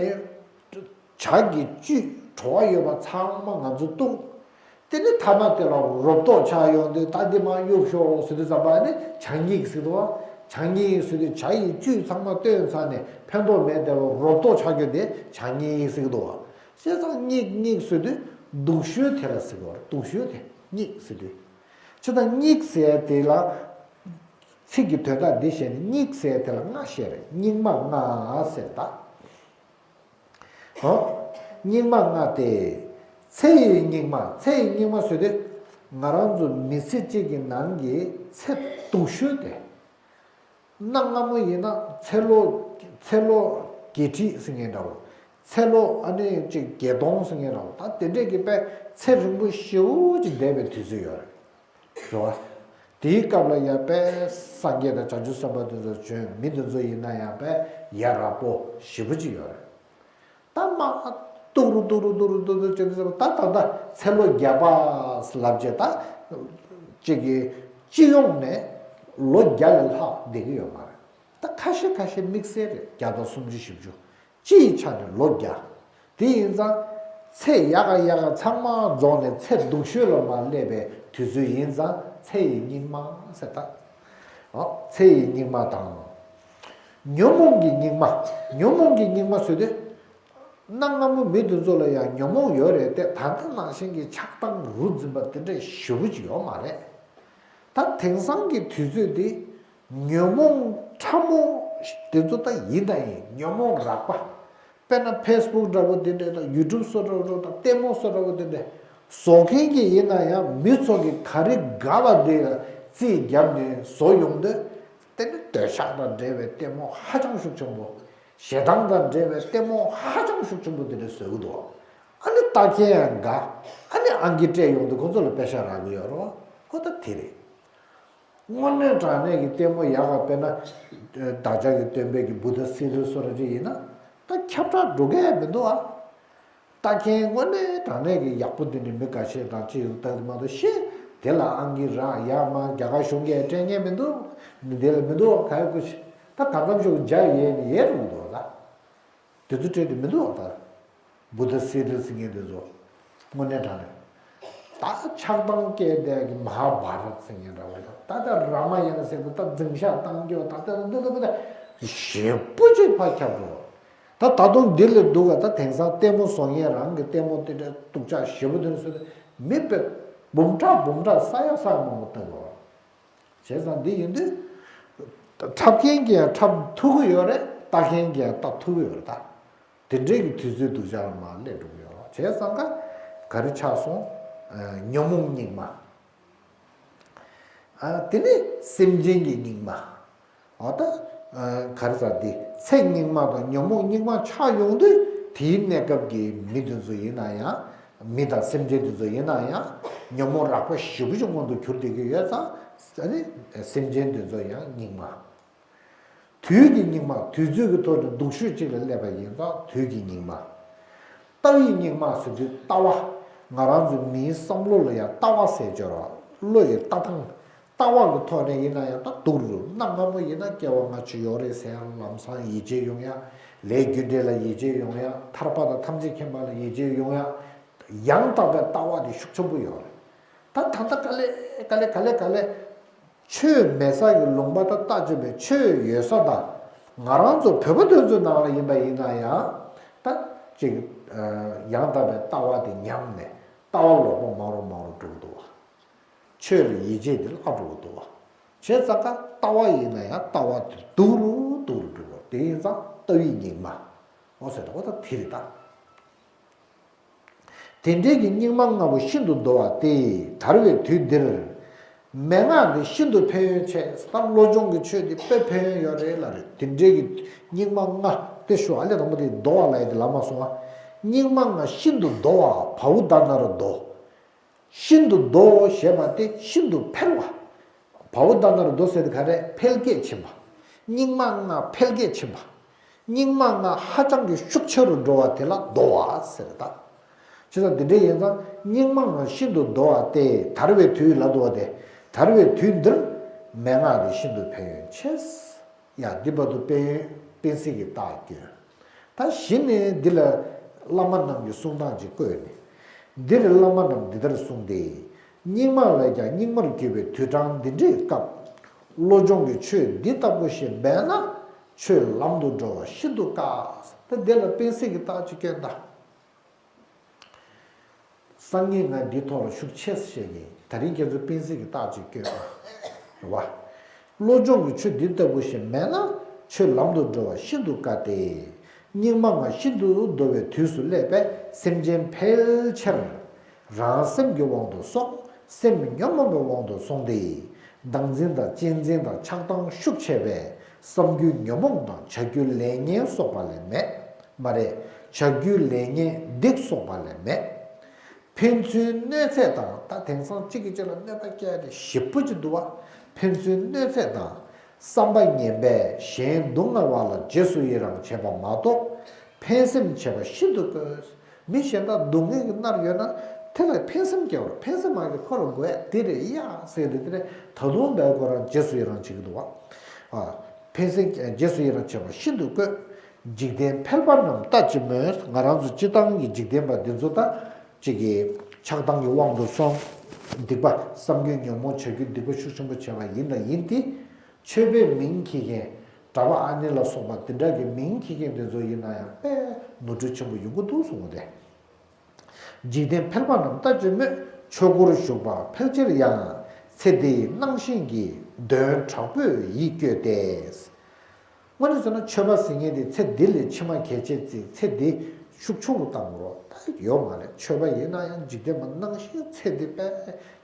ཇ་གི་བཅུད་བྲོ་བ་ཡོད་པ་ཚང་མ་ང་ཚོ་བཏུང་། དེ་ནས་ཐ་མ་དེ་ལ་རོབ་ཏོག་ཆགས་ཡོང་དུས་ད་འདི་མར་གཡུག་ཤོག་ཟེར་དུས་ཙམ་པ་ནི་ཇ་སྙིགས་ཟེར་དུས། ཇ་སྙིགས་ཟེར་དུས་ཇ་ཡི་བཅུད་ཚང་མ་བཏོན་ཚར་ནས་ཕན་ཐོགས་མེད་དེ་རོབ་ཏོག་ཆགས་རྒྱུ་དེ་ཇ་སྙིགས་ཟེར་གི་འདུག་བ། བྱས་ཙང་སྙིགས། སྙིགས་ཟེར་དུས་སྡུག་ཤོས་དེ་ལ་ཟེར་གི་རེད། སྡུག་ཤོས་དེ་སྙིགས་ཟེར་དུས། བྱས་ཙང་སྙིགས་ཟེར་དེ་ལ་ཚིག་གི་དོན་དག་འདི་བཤད་ནས་སྙིགས་ཟེར་དེ་ལ་ལྔ་བཤད་རེད། སྙིགས་མ་ལྔ་ཟེར་ད། ཨོ། སྙིགས་མ་ལྔ་སྟེ། ཚེ་ཡི་སྙིགས་མ། ཚེ་ཡི་སྙིགས་མ་ཟེར་དུས་ང་རང་ཚོ་མི་ཚེ་གཅིག་གི་ནང་གི་ཚེ་སྡུག་ཤོས་དེ། གནའ་སྔ་མོ་ཡིན་ན་ཚེ་ལོ། ཚེ་ལོ་བརྒྱད་ཁྲི་ཟེར་མཁན་འདྲ་བོ། ཚེ་ལོ་ཨ་ནི་ཅིག་བརྒྱད་སྟོང་ཟེར་མཁན་འདྲ་བོ། ད་དེ་འདྲས་ཀྱི་དཔེ་ཚེ་རིང་པོ་ཞེ་པོ་ཅིག་བསྡད་པའི་དུས་ཚོད་ཡོད་རེད། རེད་བ། དེའི་སྐབས་ལ་ཡ་དཔེ་སངས་རྒྱས་དང་བྱང་ཆུབ་སེམས་དཔའ་དེ་ཚོ་བྱོན། མི་དེ་ཚོ་ཡིན་ན་ཡང་དཔེ་ཡ་རབས་པོ་ཞེ་པོ་ཅིག་ཡོད་རེད། ད་མ་སྡུག་རུ་སྡུག་རུ་སྡུག་རུ་སྡུག་རུ་བྱས་ཏེ་ད་ད་ལྟ་ཚེ་ལོ་བརྒྱ་པ་ལབ་བྱས། ད་ཅིག་གི་སྤྱི་ཡོངས་ནས་ལོ་བརྒྱ་ལས་ལྷག་བསྡད་ཀྱི་ཡོད་མ་རེད། ད་ཁ་ཤས་ཁ་ཤས་དམིགས་བསལ་རེད། བརྒྱ་དང་སུམ་ཅུ་བཞི་བཅུ་སྤྱིའི་ཆ་ནས་ལོ་བརྒྱ། དེ་ཡིན་ཙང་ཚེ་ཡག་ག་ཡག་ག་ཚང་མ་རྫོགས་ནས་ཚེ་སྡུག་ཤོས་ལ་མར་སླེབས་པའི་དུས་ཚོད་ཡིན་ཙང་ཚེ་ཡི་སྙིགས་མ་ཟེར། ད་ ཚེ་ཡི་སྙིགས་མ་དང་། ཉོན་མོངས་ཀྱི་སྙིགས་མ། ཉོན་མོངས་ཀྱི་སྙིགས་མ་ཟེར་དུས། གནའ་སྔ་མོ་མི་དེ་ཚོ་ལ་ཡང་ཉོན་མོངས་ཡོད་རེད་དེ། ད་ལྟ་ནང་བཞིན་གྱི་ཆགས་སྡང་རུ་འཛིན་པ་དེ་འདྲ་ཞེ་པོ་ཅིག་ཡོད་མ་རེད། ད་དེང་སང་གི་དུས་ཚོད་འདི་ཉོན་མོངས་ཕྲ་མོ་དེ་ཚོ་ད་ཡིན་དང་ཡིན། ཉོན་མོངས་རགས་པ། དཔེར་ན་ཕེ་སི་བུག་འདྲ་པོ་དེ་འདྲ་དང་ཡུ་ཊུབ་བཟོ་འདྲ་པོ་དང་ལྟད་མོ་བཟོ་འདྲ་པོ་དེ་འདྲ་བཟོ་མཁན་གྱི་ཡིན་ན་ཡང་། མི་ཚོ་གི་ག་རེ་དགའ་བ་དེ་རྩིས་བརྒྱབ་ནས་བཟོ་ཡོང་དུས། དེ་ནི་འདོད་ཆགས་དང་འབྲེལ་བའི་ལྟད་མོ་ཧ་ཅང་ཤུགས་ཆེན་པོ། ཞེ་སྡང་དང་འབྲེལ་བའི་ལྟད་མོ་ཧ་ཅང་ཤུགས་ཆེན་པོ་དེ་འདྲ་བཟོ་གི་འདུག་ཨ་ནི་ལྟ་མཁན་ཡང་དགའ། ཨ་ནི་ཨང་ཀི་སྤྲད་ཡོང་དུས་ཁོ་ཚོ་ལ་པེ་ཤག་རག་གི་ཡོད་རེད་བ། ཁོ་ད་དེ་རེད། དངོས་གནས་དྲང་གནས་ཀྱི་ལྟད་མོ་ཡག་ག་དཔེར་ན། བདག་ཅག་གི་སྟོན་པའི་གི་བུདྡྷ་སི་རི་ལ་བཟོ་འདྲ་ཅིག་ཡིན་ན། ད་ཁྱབ་བསྒྲགས་འགྲོ་གི་མི་འདུག་ཨ། ལྟ་མཁན་དངོས་གནས་དྲང་གནས་ཀྱི་ཡག་པོ་དེ་ནི་མི་འགའ་ཤས་དང་ཅིག་ལྟ་གི་མ་གཏོགས། ཤེས་དེ་ལ་ཨང་ཀི་རག་ཡག་མ་རྒྱ་གར་གཞུང་གིས་སྤྲད་མཁན་མི་འདུག་མི་དེ་ལ་མི་འདུག་ག་ཡོད་ཀུ་ཤི། ད་གང་འཚམ་ཞིག་འཇའ་ཡལ་ནས་ཡལ་འགྲོ་གི་འདུག་ད། དེ་ཚོ་སྤྲད་དེ་མི་འདུག་ད། བུདྡྷ་སི་རི་ལ་ཟེར་མཁན་དེ་ཚོ། དངོས་གནས་དྲང་གནས། ད་ཆགས་སྡང་སྐྱེས་བསྡད་ཀྱི་མ་ཧཱ་བྷ་ར་ཏ་ཟེར་མཁན་འདྲ་བོ་ད། ད་ད་རཱ་མ་ཡ་ན་ཟེར་དུས་ད་འཛིང་ཤག་བཏང་རྒྱུ་ད། ད་ད་འདི་ལ་བུ་ད་ཞེ་པོ་ཅིག་ཕར་ཁྱབ་འགྲོ། ད་ད་དུང་འདི་ལས་སྡུག་ག་ད་དེང་སང་ལྟད་མོ་བཟོ་མཁན་རང་གི་ལྟད་མོ་དེ་འདྲ་སྡུག་ཅག་ཞེ་པོ་དེ་ཚོ་མི་དཔེ་འབུམ་ཕྲག་འབུམ་ཕྲག་ས་ཡ་ས་ཡ་མང་པོ་ལྟ་གི་ཡོད། བྱས་ཙང་འདི་ཡིན་དུས། འཁྲབ་མཁན་གྱིས་ཡང་འཁྲབ་ཐུབ་ཀྱི་ཡོད་རེད། ལྟ་མཁན་གྱིས་ཡང་ལྟ་ཐུབ་ཀྱི་ཡོད་རེད་ད། དེ་འདྲའི་གི་དུས་ཚོད་སྡུག་ཅག་ལ་མར་སླེབས་འགྲོ་གི་ཡོད་རེད། བྱས་ཙང་ཀ་ག་རེ་ཆགས་སོང་། ཨ། ཉོན་མོངས་སྙིགས་མ། ཨ། དེ་ནས་སེམས་ཅན་གྱི་སྙིགས་མ། འོ་ད། ཨ། ག་རེ་ཟེར་དེ། ཚེ་སྙིགས་མ་དང་ཉོན་མོངས་སྙིགས་མ་ཆགས་ཡོང་དུས། དེའི་གནས་སྐབས་ཀྱི་མི་དེ་ཚོ་ཡིན་ན་ཡང་། མི་དང་སེམས་ཅན་དེ་ཚོ་ཡིན་ན་ཡང་། ཉོན་མོངས་རགས་པ་ཞེ་པོ་ཅིག་མངོན་དུ་གྱུར་བསྡད་ཀྱི་ཡོད་ཙང་། ཨ་ནི་སེམས་ཅན་དེ་ཚོ་ཡང་སྙིགས་མ། དུས་ཀྱི་སྙིགས་མ། དུས་ཚོད་ཀྱི་ཐོག་ནས་སྡུག་ཤོས་གཅིག་ལ་སླེབས་པ་ཡིན་ཙང་དུས་ཀྱི་སྙིགས་མ། ལྟ་བའི་སྙིགས་མ་ཟེར་དུས་ལྟ་བ། ང་རང་ཚོའི་མིའི་བསམ་བློ་ལ་ཡང་ལྟ་བ་ཟེར་སྦྱོར་བ། བློ་ཡི་ལྟ་སྟངས། ལྟ་བ་གི་ཐོག་ནས་ཡིན་ན་ཡང་ད་སྡུག་རུ། གནའ་སྔ་མོ་ཡིན་ན་སྐྱེ་བ་སྔ་ཕྱི་ཡོད་རེད་ཟེར་ཡང་ལམ་སང་ཡིད་ཆེས་ཡོང་ཡ། ལས་རྒྱུ་འབྲས་ལ་ཡིད་ཆེས་ཡོང་ཡ། ཐར་པ་དང་ཐམས་ཅད་མཁྱེན་པ་ལ་ཡིད་ཆེས་ཡོང་ཡ། ཡང་དག་པའི་ལྟ་བ་དེ་ཤུགས་ཆེན་པོ་ཡོད་རེད། ད་ད་ལྟ་ག་ལེ་ག་ལེ་ག་ལེ་ག་ལེ། ཆོས་མེད་ས་གི་ལུང་པ་དང་ལྟ་བྱེད་པའི་ཆོས་ཡོད་ས་དང་། ང་རང་ཚོ་བོད་པ་དེ་ཚོའི་ནང་ལ་ཡིན་པ་ཡིན་ན་ཡང་། ད་ཅིག་ཡང་དག་པའི་ལྟ་བ་དེ་ཉམས་ནས་ལྟ་བ་ལོག་པ་མང་རུ་མང་རུ་འགྲོ་གི་འདུག་བ། ཆོས་ལ་ཡིད་ཆེས་དེ་བརླག་འགྲོ་གི་འདུག་བ། བྱས་ཙང་ཀ་ལྟ་བ་ཡིན་ན་ཡང་ལྟ་བ་དེ་སྡུག་རུ་སྡུག་རུ་འགྲོ་གི་འདུག་དེ་ཡིན་ཙང་ལྟ་བའི་སྙིགས་མ། འོ་ཟེར་ད། འོ་ད་དེ་རེད་ད། དེ་འདྲའི་གི་སྙིགས་མ་ལྔ་པོ་ཤིན་ཏུ་བདོ་བ་སྟེ། དར་བའི་དུས་འདིར་མན་ངག་འདི་ཤིན་ཏུ་ཕན་ཡོན་ཆེ། ད་བློ་སྦྱོང་གི་ཆོས་འདི་དཔེ་ཕན་ཡོན་ཡོད་རེད་ལབ་རེད། དེ་འདྲའི་གི་སྙིགས་མ་ལྔ་དེ་ཞུ། ཨ་ལས་དང་པོ་དེ་བདོ་བ་ལབ་ཡ་དེ་ལབ་མ་སོང་ང་། སྙིགས་མ་ལྔ་ཤིན་ཏུ་བདོ་བ། བ་འུ་ད་ན་རོ་བདོ། ཤིན་ཏུ་བདོ་ཞེས་པ་སྟེ་ཤིན་ཏུ་འཕེལ་བ། བ་འུ་ད་ན་རོ་བདོ་ཟེར་དེ་ག་རེ། འཕེལ་རྒྱས་ཕྱིན་པ། སྙིགས་མ་ལྔ་འཕེལ་རྒྱས་ཕྱིན་པ། སྙིགས་མ་ལྔ་ཧ་ཅང་གི་ཤུགས་ཆེ་རུ་འགྲོ་བ་དེ་ལ་བདོ་བ་ཟེར་ད། བྱས་ཙང་འདི་འདྲ་ཡིན་ཙང་སྙིགས་མ་ལྔ་ཤིན་ཏུ་བདོ་བ་སྟེ། དར་བའི་དུས་ལ་བདོ་བ་སྟེ། དར་བའི་དུས་འདིར་མན་ངག་འདི་ཤིན་ཏུ་ཕན་ཡོན་ཆེ། ཡ། འདི་བར་དུ་དཔེ་ཡོན་དཔེ་སྲིད་ཀྱི་རྟགས་བསྐྱོན། ད་གཞི་ནས་འདི་ལ་བླ་མ་རྣམས་ཀྱི་གསུང་སྟངས་ཅིག་བཀོད་ནས། འདིར་བླ་མ་རྣམས་འདི་ལྟར་གསུངས་ཏེ། སྙིགས་མ་ལས་ཀྱང་སྙིགས་མར་གྱུར་པའི་དུས་གྲངས་འདི་འདྲའི་སྐབས། བློ་སྦྱོང་གི་ཆོས་འདི་ལྟ་བུ་ཞིག་མེད་ན། ཆོས་ལམ་དུ་འགྲོ་བ་ཤིན་ཏུ་དཀའ། ད་འདི་ལ་དཔེ་སྲིད་ཀྱི་རྟགས་ཅིག་བསྐྱོན་ད། སང་ཉིན་ང་འདིའི་ཐོག་ལ་ཤུགས་ཆེ་ཙམ་བཤད་ཀྱིན། ད་རིང་ཁྱེད་ཚོས་དཔེ་སྲིད་ཀྱི་རྟགས་ཅིག་བསྐྱོན་ཨ། རེད་བ། བློ་སྦྱོང་གི་ཆོས་འདི་ལྟ་བུ་ཞིག་མེད་ན། ཆོས་ལམ་དུ་འགྲོ་བ་ཤིན་ཏུ་དཀའ་སྟེ། སྙིགས་མ་ལྔ་ཤིན་ཏུ་བདོ་བའི་དུས་སུ་སླེབས་པས་སེམས་ཅན་འཕེལ་ཕྱིར། རང་སེམས་ཀྱི་དབང་དུ་སོང་། སེམས་ཉོན་མོངས་པའི་དབང་དུ་སོང་སྟེ། བདག་འཛིན་དང་གཅེས་འཛིན་དང་ཆགས་སྡང་ཤུགས་ཆེ་བས། བསམ་རྒྱུའི་ཉོན་མོངས་དང་བྱ་རྒྱུའི་ལས་ངན་སོགས་པ་ལས་མེད། མ་རེད། བྱ་རྒྱུའི་ལས་ངན་སྡིག་སོགས་པ་ལས་མེད། ཕན་ཚུན་གནོད་འཚེ་དང་། ད་དེང་སང་གཅིག་གིས་གཅིག་ལ་གནོད་པ་སྐྱེལ་ཏེ་ཞེ་པོ་ཅིག་འདུག་བ། ཕན་ཚུན་གནོད་འཚེ་དང་། བསམ་པ་ངན་པས་གཞན་སྡུག་བསྔལ་བ་ལ་རྗེས་སུ་ཡི་རང་བྱེད་པ་མ་གཏོགས། ཕན་སེམས་བྱེད་པ་ཤིན་ཏུ་དཀོན། མི་གཞན་དག་སྡུག་བསྔལ་གྱིས་མནར་ཡོད་ན། དེ་ལ་ཕན་སེམས་སྐྱེ་བར། ཕན་སེམས་མ་སྐྱེ་ཁོ་ལ་དགོས་ཡ་དེ་རེད་ཡ་ཟེར་ཏེ། དེ་ནས་ད་དུང་བས་ཁོ་རང་རྗེས་སུ་ཡི་རང་བྱེད་ཀྱི་འདུག་བ། ཨ། ཕན་སེམས་རྗེས་སུ་ཡི་རང་བྱེད་པ་ཤིན་ཏུ་དཀོན། འཇིག་རྟེན་ཕལ་པ་རྣམས་ལྟ་ཅི་སྨོས། ང་རང་ཚོ་སྤྱིར་བཏང་གི་འཇིག་རྟེན་པ་འདི་ཚོ་ད་ཅིག་གི་ཆགས་སྡང་གི་དབང་དུ་སོང་། སྡིག་པ། བསམ་རྒྱུའི་ཉོན་མོངས་བྱ་རྒྱུའི་སྡིག་པ་ཤུགས་ཆེན་པོ་བྱས་པ་ཡིན་དང་ཡིན་ཏེ། ཆོས་པའི་མིང་འཁྱེར་མཁན། གྲྭ་པ་ཨ་ནེ་ལ་སོགས་པ་དེ་འདྲ་གི་མིང་འཁྱེར་མཁན་དེ་ཚོ་ཡིན་ན་ཡང་དཔེ་ནོར་འཁྲུལ་ཆེན་པོ་ཡོང་གི་འདུག་གསུངས་པ་རེད། འཇིག་རྟེན་ཕལ་པ་རྣམས་ལྟ་ཅི་སྨོས། ཆོས་སྒོར་ཞུགས་པ་ཕལ་ཆེར་ཡང་། ཚེ་འདིའི་སྣང་ཞེན་གྱིས། གདོན་དྲག་པོས་ཡིད་བསྐྱོད་དེ། དངོས་གནས་བྱས་ན་ཆོས་པ་ཟེར་མཁན་དེ་ཚེ་འདི་ལས་ཕྱི་མ་གལ་ཆེ་བརྩིས། ཚེ་འདི་ཤུགས་ཆུང་རུ་བཏང་རོགས། ད་ཡོད་མ་རེད། ཆོས་པ་ཡིན་ན་ཡང་འཇིག་རྟེན་པ་སྣང་ཞེན་ཚེ་འདི་དཔེ་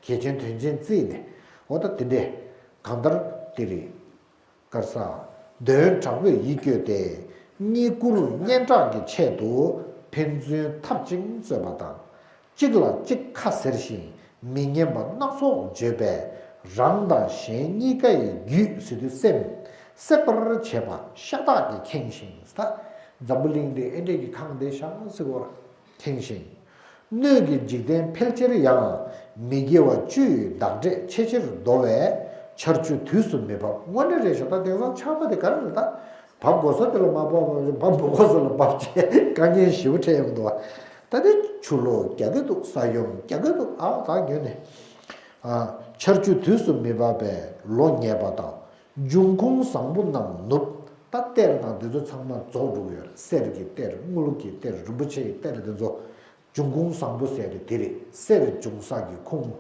གལ་ཆེན་དོན་ཆེན་བརྩིས་ནས། འོ་ད་དེ་འདྲས་གང་ལྟར་དེ་རེད། དཀར་ས། གདོན་དྲག་པོས་ཡིད་བསྐྱོད་དེ། རྙེད་བཀུར་སྙན་གྲགས་ཀྱི་ཆེད་དུ། ཕན་ཚུན་འཐབ་ཅིང་རྩོད་པ་དང་། གཅིག་ལ་གཅིག་ཁ་ཟེར་ཞིང་། མི་སྙན་པ་སྣ་ཚོགས་བརྗོད་པས། རང་དང་གཞན་གཉིས་ཀའི་རྒྱུད་ཟེར་དུས་སེམས། སྲེག་པར་བྱེད་པ་ཤ་སྟག་གིས་ཁེངས་ཤིང་། ད་འཛམ་བུ་གླིང་འདི་ཨེ་འདྲས་ཀྱི་ཁང་བདེ་ཤང་ཟེར་བར་ཁེངས་ཤིང་། སྣོད་ཀྱི་འཇིག་རྟེན་ཕལ་ཆེར་ཡང་། མི་དགེ་བ་བཅུ་ཡི་བདག་འབྲས་ཆེས་ཆེར་འདོར་བས། ཆར་ཆུ་དུས་སུ་མི་འབབ། དངོས་གནས་རེད་ཤག་ད་དེང་སང་ཆར་པ་དེ་ག་རེ་རེད། ད་བབས་དགོས་ས་དེ་ལ་མ་བབས། བབས་མི་དགོས་ས་ལ་བབས་བྱས་དཀའ་ངལ་ཞེ་པོ་འཕྲད་ཡོང་འདུག་ད་དེ་ཆུ་ལོག་རྒྱག་གི་འདུག་ས་ཡོམ་རྒྱག་གི་འདུག་ཨ་ད་ཡོད་ནས། ཨ། ཆར་ཆུ་དུས་སུ་མི་འབབ་པས་ལོ་ཉེས་པ་དང་། འབྱུང་ཁུངས་བཟང་པོ་རྣམས་ནུབ། ད་གཏེར་དང་དེ་ཚོ་ཚང་མ་རྫོགས་འགྲོ་གི་ཡོད་རེད། གསེར་གྱི་གཏེར། དངུལ་གྱི་གཏེར། རིན་པོ་ཆེ་ཡི་གཏེར་དེ་ཚོ། འབྱུང་ཁུངས་བཟང་པོ་ཟེར་དེ་དེ་རེད། གསེར་འབྱུང་ས་གི་ཁུངས།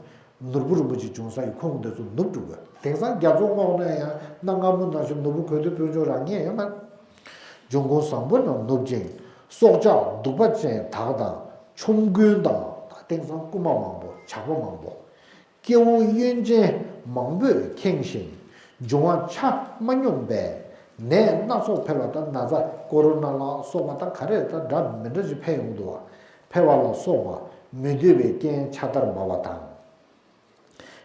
ནོར་བུ་རིན་པོ་ཆེ་འབྱུང་ས་ཡི་ཁུངས་དེ་ཚོ་ནུབ་འགྲོ་གི་ཡོད། དེང་སང་རྒྱ་མཚོ་སྔོག་ན་ཡང་གནའ་སྔ་མོ་ནང་བཞིན་ནོར་བུ་གོས་དུ་སྤུན་ཆུང་རང་རྙེད་ཡོད་མ་རེད། འབྱུང་ཁུངས་བཟང་པོ་རྣམས་ནུབ་ཅིང་། སྲོག་ཆགས་གདུག་པ་ཅན་དག་དང་། ཆོམ་རྐུན་དང་། ད་དེང་སང་རྐུན་མ་མང་པོ། ཇག་པ་མང་པོ། སྐྱེ་བོ་གཡོན་ཅན་མང་པོས་ཁེངས་ཤིང་། འབྱུང་བ་ཆ་མ་སྙོམས་པས་ནད་སྣ་ཚོགས་འཕེལ་བ་དང་། ན་ཚ་ཀོ་རོ་ན་ལ་སོགས་པ་དང་ག་རེ་ད་འདྲ་མི་འདྲ་ཞིག་འཕེལ་ཡོང་འདུག་བ། འཕེལ་བ་ལ་སོགས་པ་མི་འདོད་པའི་རྐྱེན་ཆ་ལྟར་མང་བ་དང་།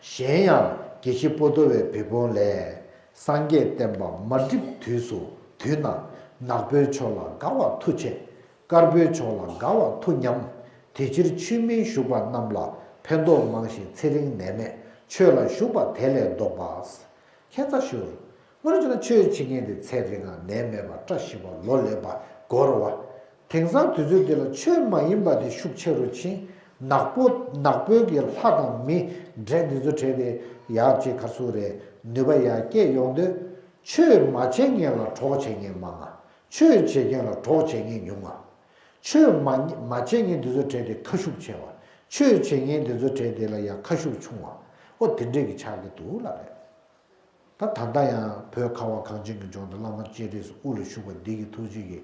གཞན་ཡང་དགེ་བཤེས་པོ་ཏོ་བའི་བུ་དཔོན་ལས། སངས་རྒྱས་བསྟན་པ་མ་འགྲིབ་དུས་སུ། དུས་ན་ནག་པོའི་ཕྱོགས་ལ་དགའ་བ་མཐུ་ཆེ། དཀར་པོའི་ཕྱོགས་ལ་དགའ་བ་མཐུ་ཉམས། དེ་ཕྱིར་ཆོས་མིན་ཞུགས་པ་རྣམས་ལ། ཕན་ཐོགས་མང་ཞིང་ཚེ་རིང་ནད་མེད། ཆོས་ལ་ཞུགས་པ་དེ་ལས་ལྡོག་པ། ཁྱད་མཚར་ཤོར། དངོས་གནས་བྱས་ན་ཆོས་བྱེད་མཁན་དེ་ཚེ་རིང་ང་ནད་མེད་པ། བཀྲ་ཤིས་པ། ལོ་ལེགས་པ་དགོས་རེད་བ། དེང་སང་དུས་ཚོད་འདི་ལ་ཆོས་མ་ཡིན་པ་དེ་ཤུགས་ཆེ་རུ་ཕྱིན། ནག་པོ་ནག་པོའི་གི་ལྷ་དང་མི་འདྲེ་འདི་ཚོ་བྲལ་ཏེ་ཡག་ཅིག་ག་རེ་ཟེར་དགོས་རེད། ནུས་པ་ཡར་སྐྱེད་ཡོང་དུས། ཆོས་མ་བྱེད་མཁན་ལ་གྲོགས་བྱེད་མཁན་མང་ང་། ཆོས་བྱེད་མཁན་ལ་གྲོགས་བྱེད་མཁན་ཉུང་ང་། ཆོས་མ་མ་བྱེད་མཁན་འདི་ཚོ་བྲལ་ཏེ་ཁ་ཤུགས་ཆེ་བ། ཆོས་བྱེད་མཁན་འདི་ཚོ་བྲལ་ཏེ་ལ་ཡང་ཁ་ཤུགས་ཆུང་བ། ཨོ་དེ་འདྲས་ཀྱི་ཆགས་ཀྱི་འདུག་ལབ་རེད། ད་ད་ལྟ་ཡང་བོད་ཁ་བ་གངས་ཅན་གྱི་ལྗོངས་འདི་བླ་མ་སྤྱན་རས་གཟིགས་དབུ་ལ་བཞུགས་པ་འདི་གི་ཐུགས་རྗེ་གིས་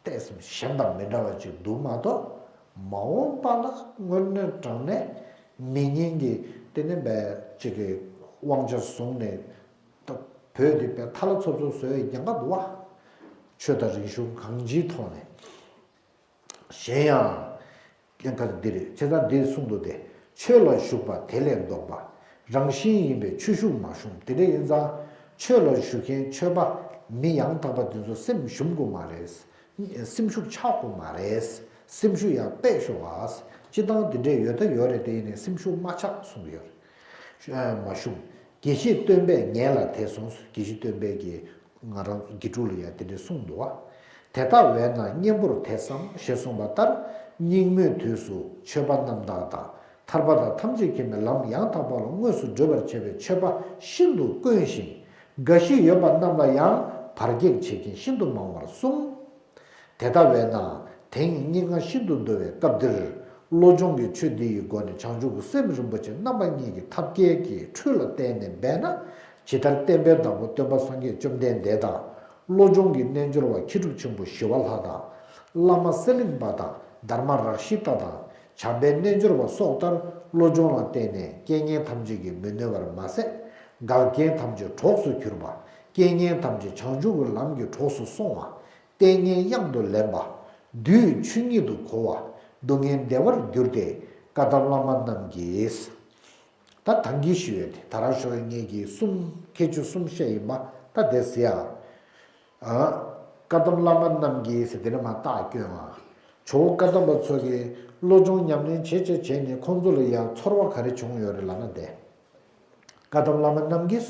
ཏོག་ཙམ་གཞན་དང་མི་འདྲ་བ་ཅིག་འདུག་མ་གཏོགས། མ་འོངས་པ་ལ་དངོས་གནས་དྲང་གནས་མི་ངན་གྱི་དེ་ནས་འབད་ཅིག་གི་དབང་ཆ་བཟུང་ནས། ད་བོད་འདི་དཔེ་ཐ་ལ་ཚོབ་ཚོབ་བཟོ་ཡི་ཉེན་ཁ་འདུག་བ། ཆོས་དང་རིག་གཞུང་གང་ཅིའི་ཐོག་ནས། གཞན་ཡང་། སྐྱེ་འགག་འདི་རེད། བྱས་ཙང་འདིར་གསུངས་འདུག་སྟེ། ཆོས་ལ་ཞུགས་པ་དེ་ལས་ལྡོག་པ། རང་བཞིན་ཡིན་པས་ཆོས་ཤུགས་མ་ཞུམ། དེ་འདྲ་ཡིན་ཙང་། ཆོས་ལ་ཞུགས་མཁན་ཆོས་པ་མི་ཡང་དག་པ་འདི་ཚོ་སེམས་ཞུམ་དགོས་མ་རེད། སེམས་ཤུགས་ཆག་དགོས་མ་རེད། སེམས་ཤུགས་ཡར་སྤེལ་ཤོག་ཨ། སྤྱིར་བཏང་འདི་འདྲས་ཡོད་ད་ཡོད་རེད། དེ་ཡིན་ནའི་སེམས་ཤུགས་མ་ཆག་གསུངས་ཡོད་རེད། མ་ཞུམ། དགེ་བཤེས་སྟོན་པས་ངེད་ལ་དེ་གསུངས། དགེ་བཤེས་སྟོན་པས་ཀྱིས་ང་རང་དགེ་ཕྲུག་ལ་ཡང་དེ་འདྲས་གསུངས་འདུག་བ། དེ་ལྟ་བས་ན་གཉེན་པོར་དེ་བསམ་ཞེས་གསུངས་པ་ལྟར། སྙིགས་མའི་དུས་སུ་ཆོས་པ་རྣམ་དག་དང་། ཐར་པ་དང་ཐམས་ཅད་མཁྱེན་པའི་ལམ་ཡང་དག་པ་ལ་དངོས་སུ་བགྲོད་པར་བྱེད་པའི་ཆོས་པ་ཤིན་ཏུ་དཀོན་ཞིང་། དགའ་ཞིང་ཡོད་པ་རྣམས་ལ་ཡང་བར་གེགས་བྱེད་མཁན་ཤིན་ཏུ་མང་བར་གསུངས། དེ་ལྟ་བས་ན་དེང་སྙིགས་ལྔ་ཤིན་ཏུ་འདུ་བའི་སྐབས་འདིར། བློ་སྦྱོང་གི་ཆོས་འདི་ཡི་སྒོ་ནས་བྱང་ཆུབ་ཀྱི་སེམས་རིན་པོ་ཆེ་རྣམ་པ་གཉིས་ཀྱི་ཐབས་མཁས་ཀྱི་འཕྲུལ་ལ་བརྟེན་ནས་འབད་ན། ཇི་ལྟར་བསྟན་པའི་བདག་པོ་སྟོན་པ་སངས་རྒྱས་བཅོམ་ལྡན་འདས་དང་། བློ་སྦྱོང་གི་རྣལ་འབྱོར་པ་མཁས་གྲུབ་ཆེན་པོ་ཞི་བ་ལྷ་དང་། བླ་མ་གསེར་གླིང་པ་དང་། དྷརྨ་རཀྵི་ཏ་དང་། བྱམས་པའི་རྣལ་འབྱོར་པ་སོགས་ལྟར། བློ་སྦྱོང་ལ་བརྟེན་ནས་རྐྱེན་ངན་ཐམས་ཅད་ཀྱིས་མི་གནོད་པར་མ་ཟད། འགལ་རྐྱེན་ཐམས་ཅད་གྲོགས་སུ་གྱུར་པ། རྐྱེན་ངན་ཐམས་ཅད་བྱང་ཆུབ་ཀྱི་ལམ་གྱི་གྲོགས་སུ་སོང་བ། ལྟས་ངན་གཡང་དུ་ལེན་པ། བདུད་ཆོས་ཉིད་དུ་གོ་བ། སྡུག་བསྔལ་བདེ་བར་འགྱུར་ཏེ། བཀའ་གདམས་བླ་མ་རྣམས་ཀྱིས། ད་ད་གིན་ཞུས་ཡོད་དེ། ད་རང་ཞོགས་ངེད་ཀྱིས་གསུམ། ཁྱད་ཆོས་གསུམ་བཤད་ཡིན་པ་ད་དེ་ཟེར་ཡ། ཨ། བཀའ་གདམས་བླ་མ་རྣམས་ཀྱིས་ཟེར་དེ་ནས་མར་རྟགས་བསྐྱོན་པ། ཇོ་བོ་བཀའ་གདམས་པ་ཚོ་གིས་བློ་སྦྱོང་ཉམས་ལེན་བྱེད་བྱེད་བྱས་ནས་ཁོང་ཚོ་ལ་ཡང་ཚོར་བ་ག་རེ་བྱུང་ཡོད་རེད་ལབ་ན་དེ། བཀའ་གདམས་བླ་མ་རྣམས་ཀྱིས།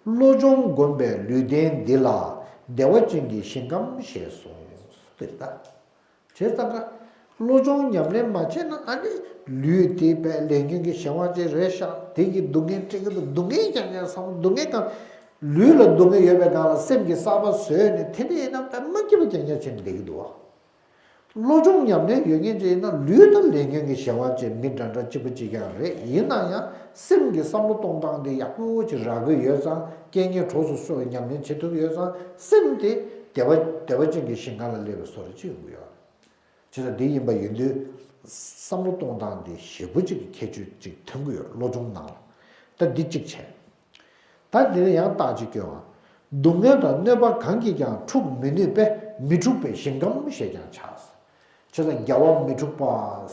བློ་སྦྱོང་བསྒོམས་པས་ལུས་རྟེན་འདི་ལ། བདེ་བ་ཅན་གྱི་ཞིང་ཁམས་ཞེས་གསུངས། དེ་རེད་ད། བྱས་ཙང་ཀ། བློ་སྦྱོང་ཉམས་ལེན་མ་བྱས་ན་ཨ་ནི། ལུས་དེ་བས་ལས་ཉོན་གྱི་གཞན་དབང་ཅན་རེད་ཤག་དེ་གི་སྡུག་བསྔལ་སྤྲད་ཀྱི་འདུག་སྡུག་བསྔལ་ཀྱང་ཀྱང་བསམ། སྡུག་བསྔལ་ཀྱང་། ལུས་ལ་སྡུག་བསྔལ་ཡོད་པའི་སྒང་ལ་སེམས་ཀྱི་གསར་པ་བཟོས་ནས་དེ་འདྲ་ཡིན་ན་དཔེ་མ་སྐྱིད་པ་རྐྱང་རྐྱང་བྱས་ནས་བསྡད་ཀྱི་འདུག་བ། བློ་སྦྱོང་ཉམས་ལེན་ཡོད་མཁན་ཅིག་ཡིན་ན་ལུས་དང་ལས་ཉོན་གྱི་གཞན་དབང་ཅན་མི་འདྲ་འདྲ་གཅིག་པ་གཅིག་རྐྱང་རེད། ཡིན་ན་ཡང་སེམས་ཀྱི་བསམ་བློ་གཏོང་སྟངས་དེ་ཡག་པོ་ཅིག་རག་གི་ཡོད་ཙང་རྐྱེན་ངན་གྲོགས་སུ་ཤོར་བའི་ཉམས་ལེན་བྱེད་ཐུབ་ཡོད་ཙང་སེམས་དེ་བདེ་བ་བདེ་བ་ཅན་གྱི་ཞིང་ཁམས་ལ་སླེབས་པའི་བཟོ་འདྲ་ཅིག་ཡོང་གི་ཡོད་རེད། བྱས་ཙང་འདི་ཡིན་པ་ཡིན་དུས་བསམ་བློ་གཏོང་སྟངས་འདི་ཞེ་པོ་ཅིག་གི་ཁྱད་ཆོས་ཅིག་ཐོན་གྱི་ཡོད། བློ་སྦྱོང་ནང་ལ། ད་འདི་གཅིག་བྱས། ད་འདི་ནས་ཡང་རྟགས་ཅིག་སྐྱོན་པ། སྡུག་བསྔལ་དང་གནོད་པ་གང་གིས་ཀྱང་འཁྲུག་མི་ནུས་པས་མི་འཁྲུགས་པའི་ཞིང་ཁམས་ཞེས་ཀྱང་བྱ། བྱས་ཙང་རྒྱལ་བ་མི་འཁྲུགས་པ་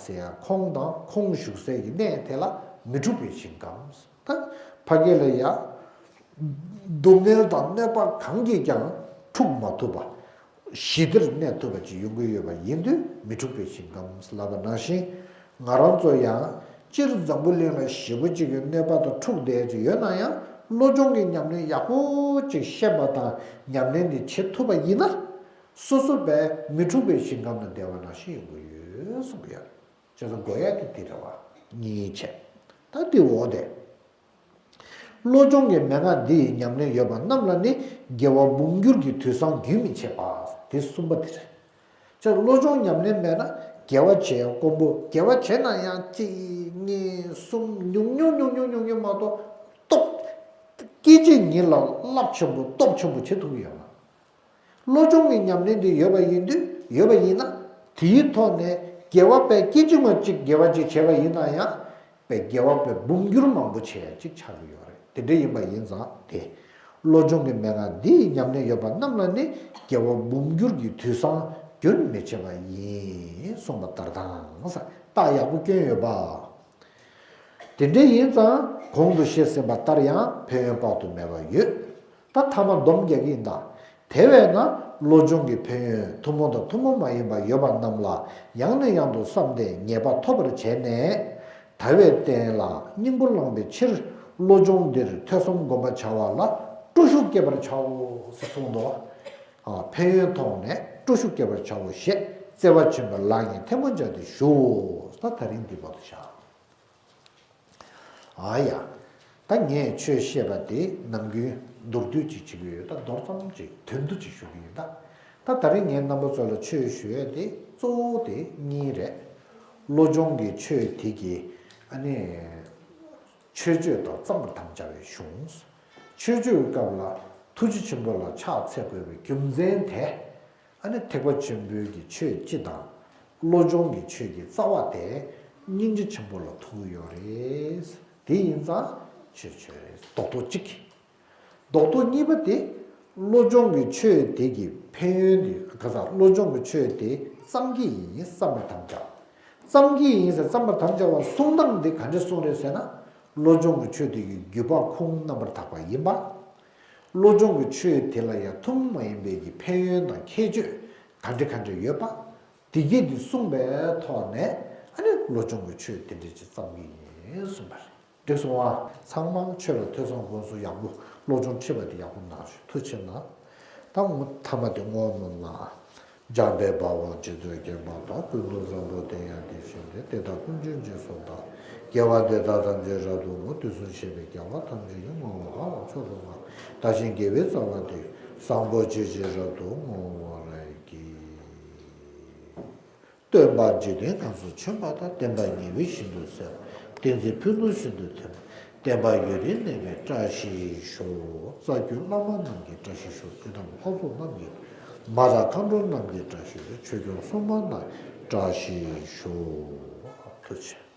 ཟེར་ཡ་ཁོང་དང་ཁོང་བཞུགས་སའི་གནས་དེ་ལ་མི་འཁྲུགས་པའི་ཞིང་ཁམས། ད་ཕ་གི་ལ་ཡ། སྡུག་བསྔལ་དང་གནོད་པ་གང་གིས་ཀྱང་འཁྲུག་མ་ཐུབ་པ། ཞི་བདེར་གནས་ཐུབ་པ་ཅིག་ཡོང་གི་ཡོད་པ་ཡིན་དུས་མི་འཁྲུགས་པའི་ཞིང་ཁམས་ལབ་པ་ནང་བཞིན། ང་རང་ཚོ་ཡང་སྤྱིར་འཛམ་བུ་གླིང་ལ་ཞེ་པོ་ཅིག་གི་གནོད་པ་དང་འཁྲུག་བསྡད་ཀྱི་ཡོད་ན་ཡང་བློ་སྦྱོང་གི་ཉམས་ལེན་ཡག་པོ་ཅིག་ཤེས་པ་དང་ཉམས་ལེན་དེ་བྱེད་ཐུབ་པ་ཡིན་ན། སོ་སོ་བས་མི་འཁྲུགས་པའི་ཞིང་ཁམས་ལ་བསྡད་པ་ནང་བཞིན་ཡོང་གི་ཡོད་གསུང་གི་ཡོད། བྱས་ཙང་དགོས་ཡ་དེ་དེ་རེད་བ། གཉིས་བྱས། ད་དེ་འོ་དེ། བློ་སྦྱོང་གི་མན་ངག་འདི་ཡི་ཉམས་ལེན་ཡོད་པ་རྣམས་ལ་ནི་དགེ་བ་འབུམ་འགྱུར་གྱི་དུས་བཟང་རྒྱུན་མི་འཆད་པ། དེ་གསུམ་པ་དེ་རེད། ཅེས་བློ་སྦྱོང་ཉམས་ལེན་མེད་ན་དགེ་བ་བྱེད་ཡ་དཀོན་པོ། དགེ་བ་བྱེད་ན་ཡང་གཅིག་གཉིས་གསུམ་ཉུང་ཉུང་ཉུང་ཉུང་ཉུང་ཉུང་མ་གཏོགས་སྟོབས། སྐད་ཅིག་ཉིད་ལ་རླབས་ཆེན་པོ་སྟོབས་ཆེན་པོ་བྱེད་ཐུབ་ཀྱི་ཡོད་མ། བློ་སྦྱོང་གི་ཉམས་ལེན་དེ་ཡོད་པ་ཡིན་དུས་ཡོད་པ་ཡིན་ན། དེའི་ཐོག་ནས་དགེ་བ་དཔེ་སྐད་ཅིག་མ་གཅིག་དགེ་བ་ཅིག་བྱས་པ་ཡིན་ན་ཡང་། དཔེ་དགེ་བ་དཔེ་འབུམ་འགྱུར་མང་པོ་བྱས་ཡ་ཅིག་ཆགས་ཀྱི་ཡོད་རེད། དེ་འདྲ་ཡིན་པ་ཡིན་ཙང་དེ། བློ་སྦྱོང་གི་མན་ངག་འདི་ཡི་ཉམས་ལེན་ཡོད་པ་རྣམས་ལ་ནི་དགེ་བ་འབུམ་འགྱུར་གྱི་དུས་བཟང་རྒྱུན་མི་འཆད་པ་ཡིན་གསུངས་པ་ལྟར་དང་ས་རྟགས་ཡག་པོ་སྐྱོན་ཡོད་པ། དེ་འདྲ་ཡིན་ཙང་གོང་དུ་བཤད་ཟིན་པ་ལྟར་ཡང་ཕན་ཡོན་དཔག་ཏུ་མེད་པ་ཡོད། ད་ཐ་མ་སྡོམ་རྒྱག་གི་ཡིན་ད། དེ་བས་ན་བློ་སྦྱོང་གི་ཕན་ཡོན་ཐུན་མོང་དང་ཐུན་མོང་མ་ཡིན་པ་ཡོད་པ་རྣམས་ལ་ཡང་ནས་ཡང་དུ་བསམ་སྟེ་ངེས་པ་ཐོབ་པར་བྱས་ནས། དལ་བའི་རྟེན་ལ་སྙིང་པོ་བླངས་པའི་ཕྱིར་བློ་སྦྱོང་འདིར་ཐོས་བསམ་སྒོམ་པར་བྱ་བ་ལ་སྤྲོ་ཤུགས་བསྐྱེད་པར་བྱའོ་ཞེས་གསུངས་འདུག་ཨ། ཕན་ཡོན་མཐོང་ནས་སྤྲོ་ཤུགས་བསྐྱེད་པར་བྱའོ་ཞེས་བརྩེ་བ་ཆེན་པོས་ལག་གཉིས་ཐལ་མོ་སྦྱར་ཏེ་ཞུའོ། ད་ད་རིང་འདི་བར་དུ་བཞག་ཨ་ཡ། ད་ངས་ཆོས་བཤད་པ་དེ་ནམ་རྒྱུན་མདོར་བསྡུས་ཅིག་བྱེད་ཀྱི་ཡོད། ད་མདོར་ཙམ་ཅིག་དོན་བསྡུ་ཅིག་ཞུ་གི་ཡིན་ད། ད་ད་རིང་ངས་རྣམ་པ་ཚོ་ལ་ཆོས་ཞུ་ཡས་དེ་གཙོ་བོ་དེ་གཉིས་རེད། བློ་སྦྱོང་གི་ཆོས་དེ་གི་ཨ་ནི་མཆོད་བརྗོད་དང་རྩོམ་པར་དམ་བཅའ་བའི་གཞུང་། མཆོད་བརྗོད་སྐབས་ལ་ཐུགས་རྗེ་ཆེན་པོ་ལ་ཕྱག་འཚལ་དགོས་པའི་རྒྱུ་མཚན་དེ། ཨ་ནི་ཐེག་པ་ཆེན་པོའི་གི་ཆོས་སྤྱི་དང་། བློ་སྦྱོང་གི་ཆོས་ཀྱི་རྩ་བ་དེ་སྙིང་རྗེ་ཆེན་པོ་ལ་ཐུག་ཡོད་རེད། དེ་ཡིན་ཙང་ཆོས་ཆོས་རེད། རྡོག་རྡོག་གཅིག་རྡོག་རྡོག་གཉིས་པ་དེ། བློ་སྦྱོང་གི་ཆོས་དེ་གི་ཕན་ཡོན་དེ་ག་ས་བློ་སྦྱོང་གི་ཆོས་དེ་བརྩམ་གྱི་ཡིན་བརྩམ་པར་དམ་བཅའ། བརྩམ་གྱི་ཡིན་ཟེར་བརྩམ་པར་དམ་བཅའ་བ་གསུང་སྟངས་དེ་ག་འདྲ་གསུངས་རེད་ཟེར་ན། བློ་སྦྱོང་གི་ཆོས་དེ་གི་བརྒྱུད་པ་ཁོང་རྣམ་པར་དག་པ་ཡིན་པ། བློ་སྦྱོང་གི་ཆོས་དེ་ལ་ཡང་ཐུན་མོང་མ་ཡིན་པའི་གི་ཕན་ཡོན་དང་ཁྱད་ཆོས་ག་འདྲ་ག་འདྲ་ཡོད་པ། དེ་གས་དེ་གསུངས་པའི་ཐོག་ནས་ཨ་ནི་བློ་སྦྱོང་གི་ཆོས་དེ་འདྲ་ཅིག་བརྩམས་ཀྱི་ཡིན་གསུངས་པ་རེད། འགྲིག་སོང་ཨ། ཚང་མ་ཆོས་ལ་ཐོས་བསམ་སྒོམ་གསུམ་ཡག་པོ་བློ་སྦྱོང་ཁྲིད་པ་དེ་ཡག་པོ་གནང་ཞུ། ཐུགས་ཆེ་གནང་། ད་ངོ་མ་ཐ་མ་དེ་བསྔོ་སྨོན་གནང་། འཇམ་དཔལ་དཔའ་བོས་རྗེ་བཙུན་མཁྱེན་པ་དང་། ཀུན་ཏུ་བཟང་པོ་དེ་ཡང་དེ་བཞིན་ཏེ། དེ་དག་ཀུན་གྱི་རྗེས་སུ་བདག་དགེ་བ་འདི་དག་ཐམས་ཅད་རབ་ཏུ་བསྔོ། དུས་གསུམ་གཤེགས་པའི་རྒྱལ་བ་ཐམས་ཅད་ཀྱིས། བསྔོ་བ་ལ་མཆོག་ཏུ་བསྔགས། བདག་གཞན་དགེ་བའི་རྩ་བ་འདི། བཟང་པོ་སྤྱོད་ཕྱིར་རབ་ཏུ་བསྔོ་བར་བགྱི། སྟོན་པ་འཇིག་རྟེན་ཁམས་སུ་བྱོན་པ་དང་། བསྟན་པ་ཉེ་བའི་ཞིང་དུ་གསལ་བ། བསྟན་འཛིན་ཕུན་སུམ་ཚོགས་པར་ཐོན་པ། བསྟན་པ་ཡུན་རིང་གནས་པའི་བཀྲ་ཤིས་ཤོག་རྩ་བརྒྱུད་བླ་མ་རྣམས་ཀྱི་བཀྲ་ཤིས་ཤོག་ཡི་དམ་ལྷ་ཚོགས་རྣམས་ཀྱི། མ་དང་མཁའ་འགྲོ་རྣམས་ཀྱི་བཀྲ་ཤིས་ཤོག་ཆོས་སྐྱོང་སྲུང་མ་རྣམས་བཀྲ་ཤིས་ཤོག་ཐུགས་རྗེ་ཆེ།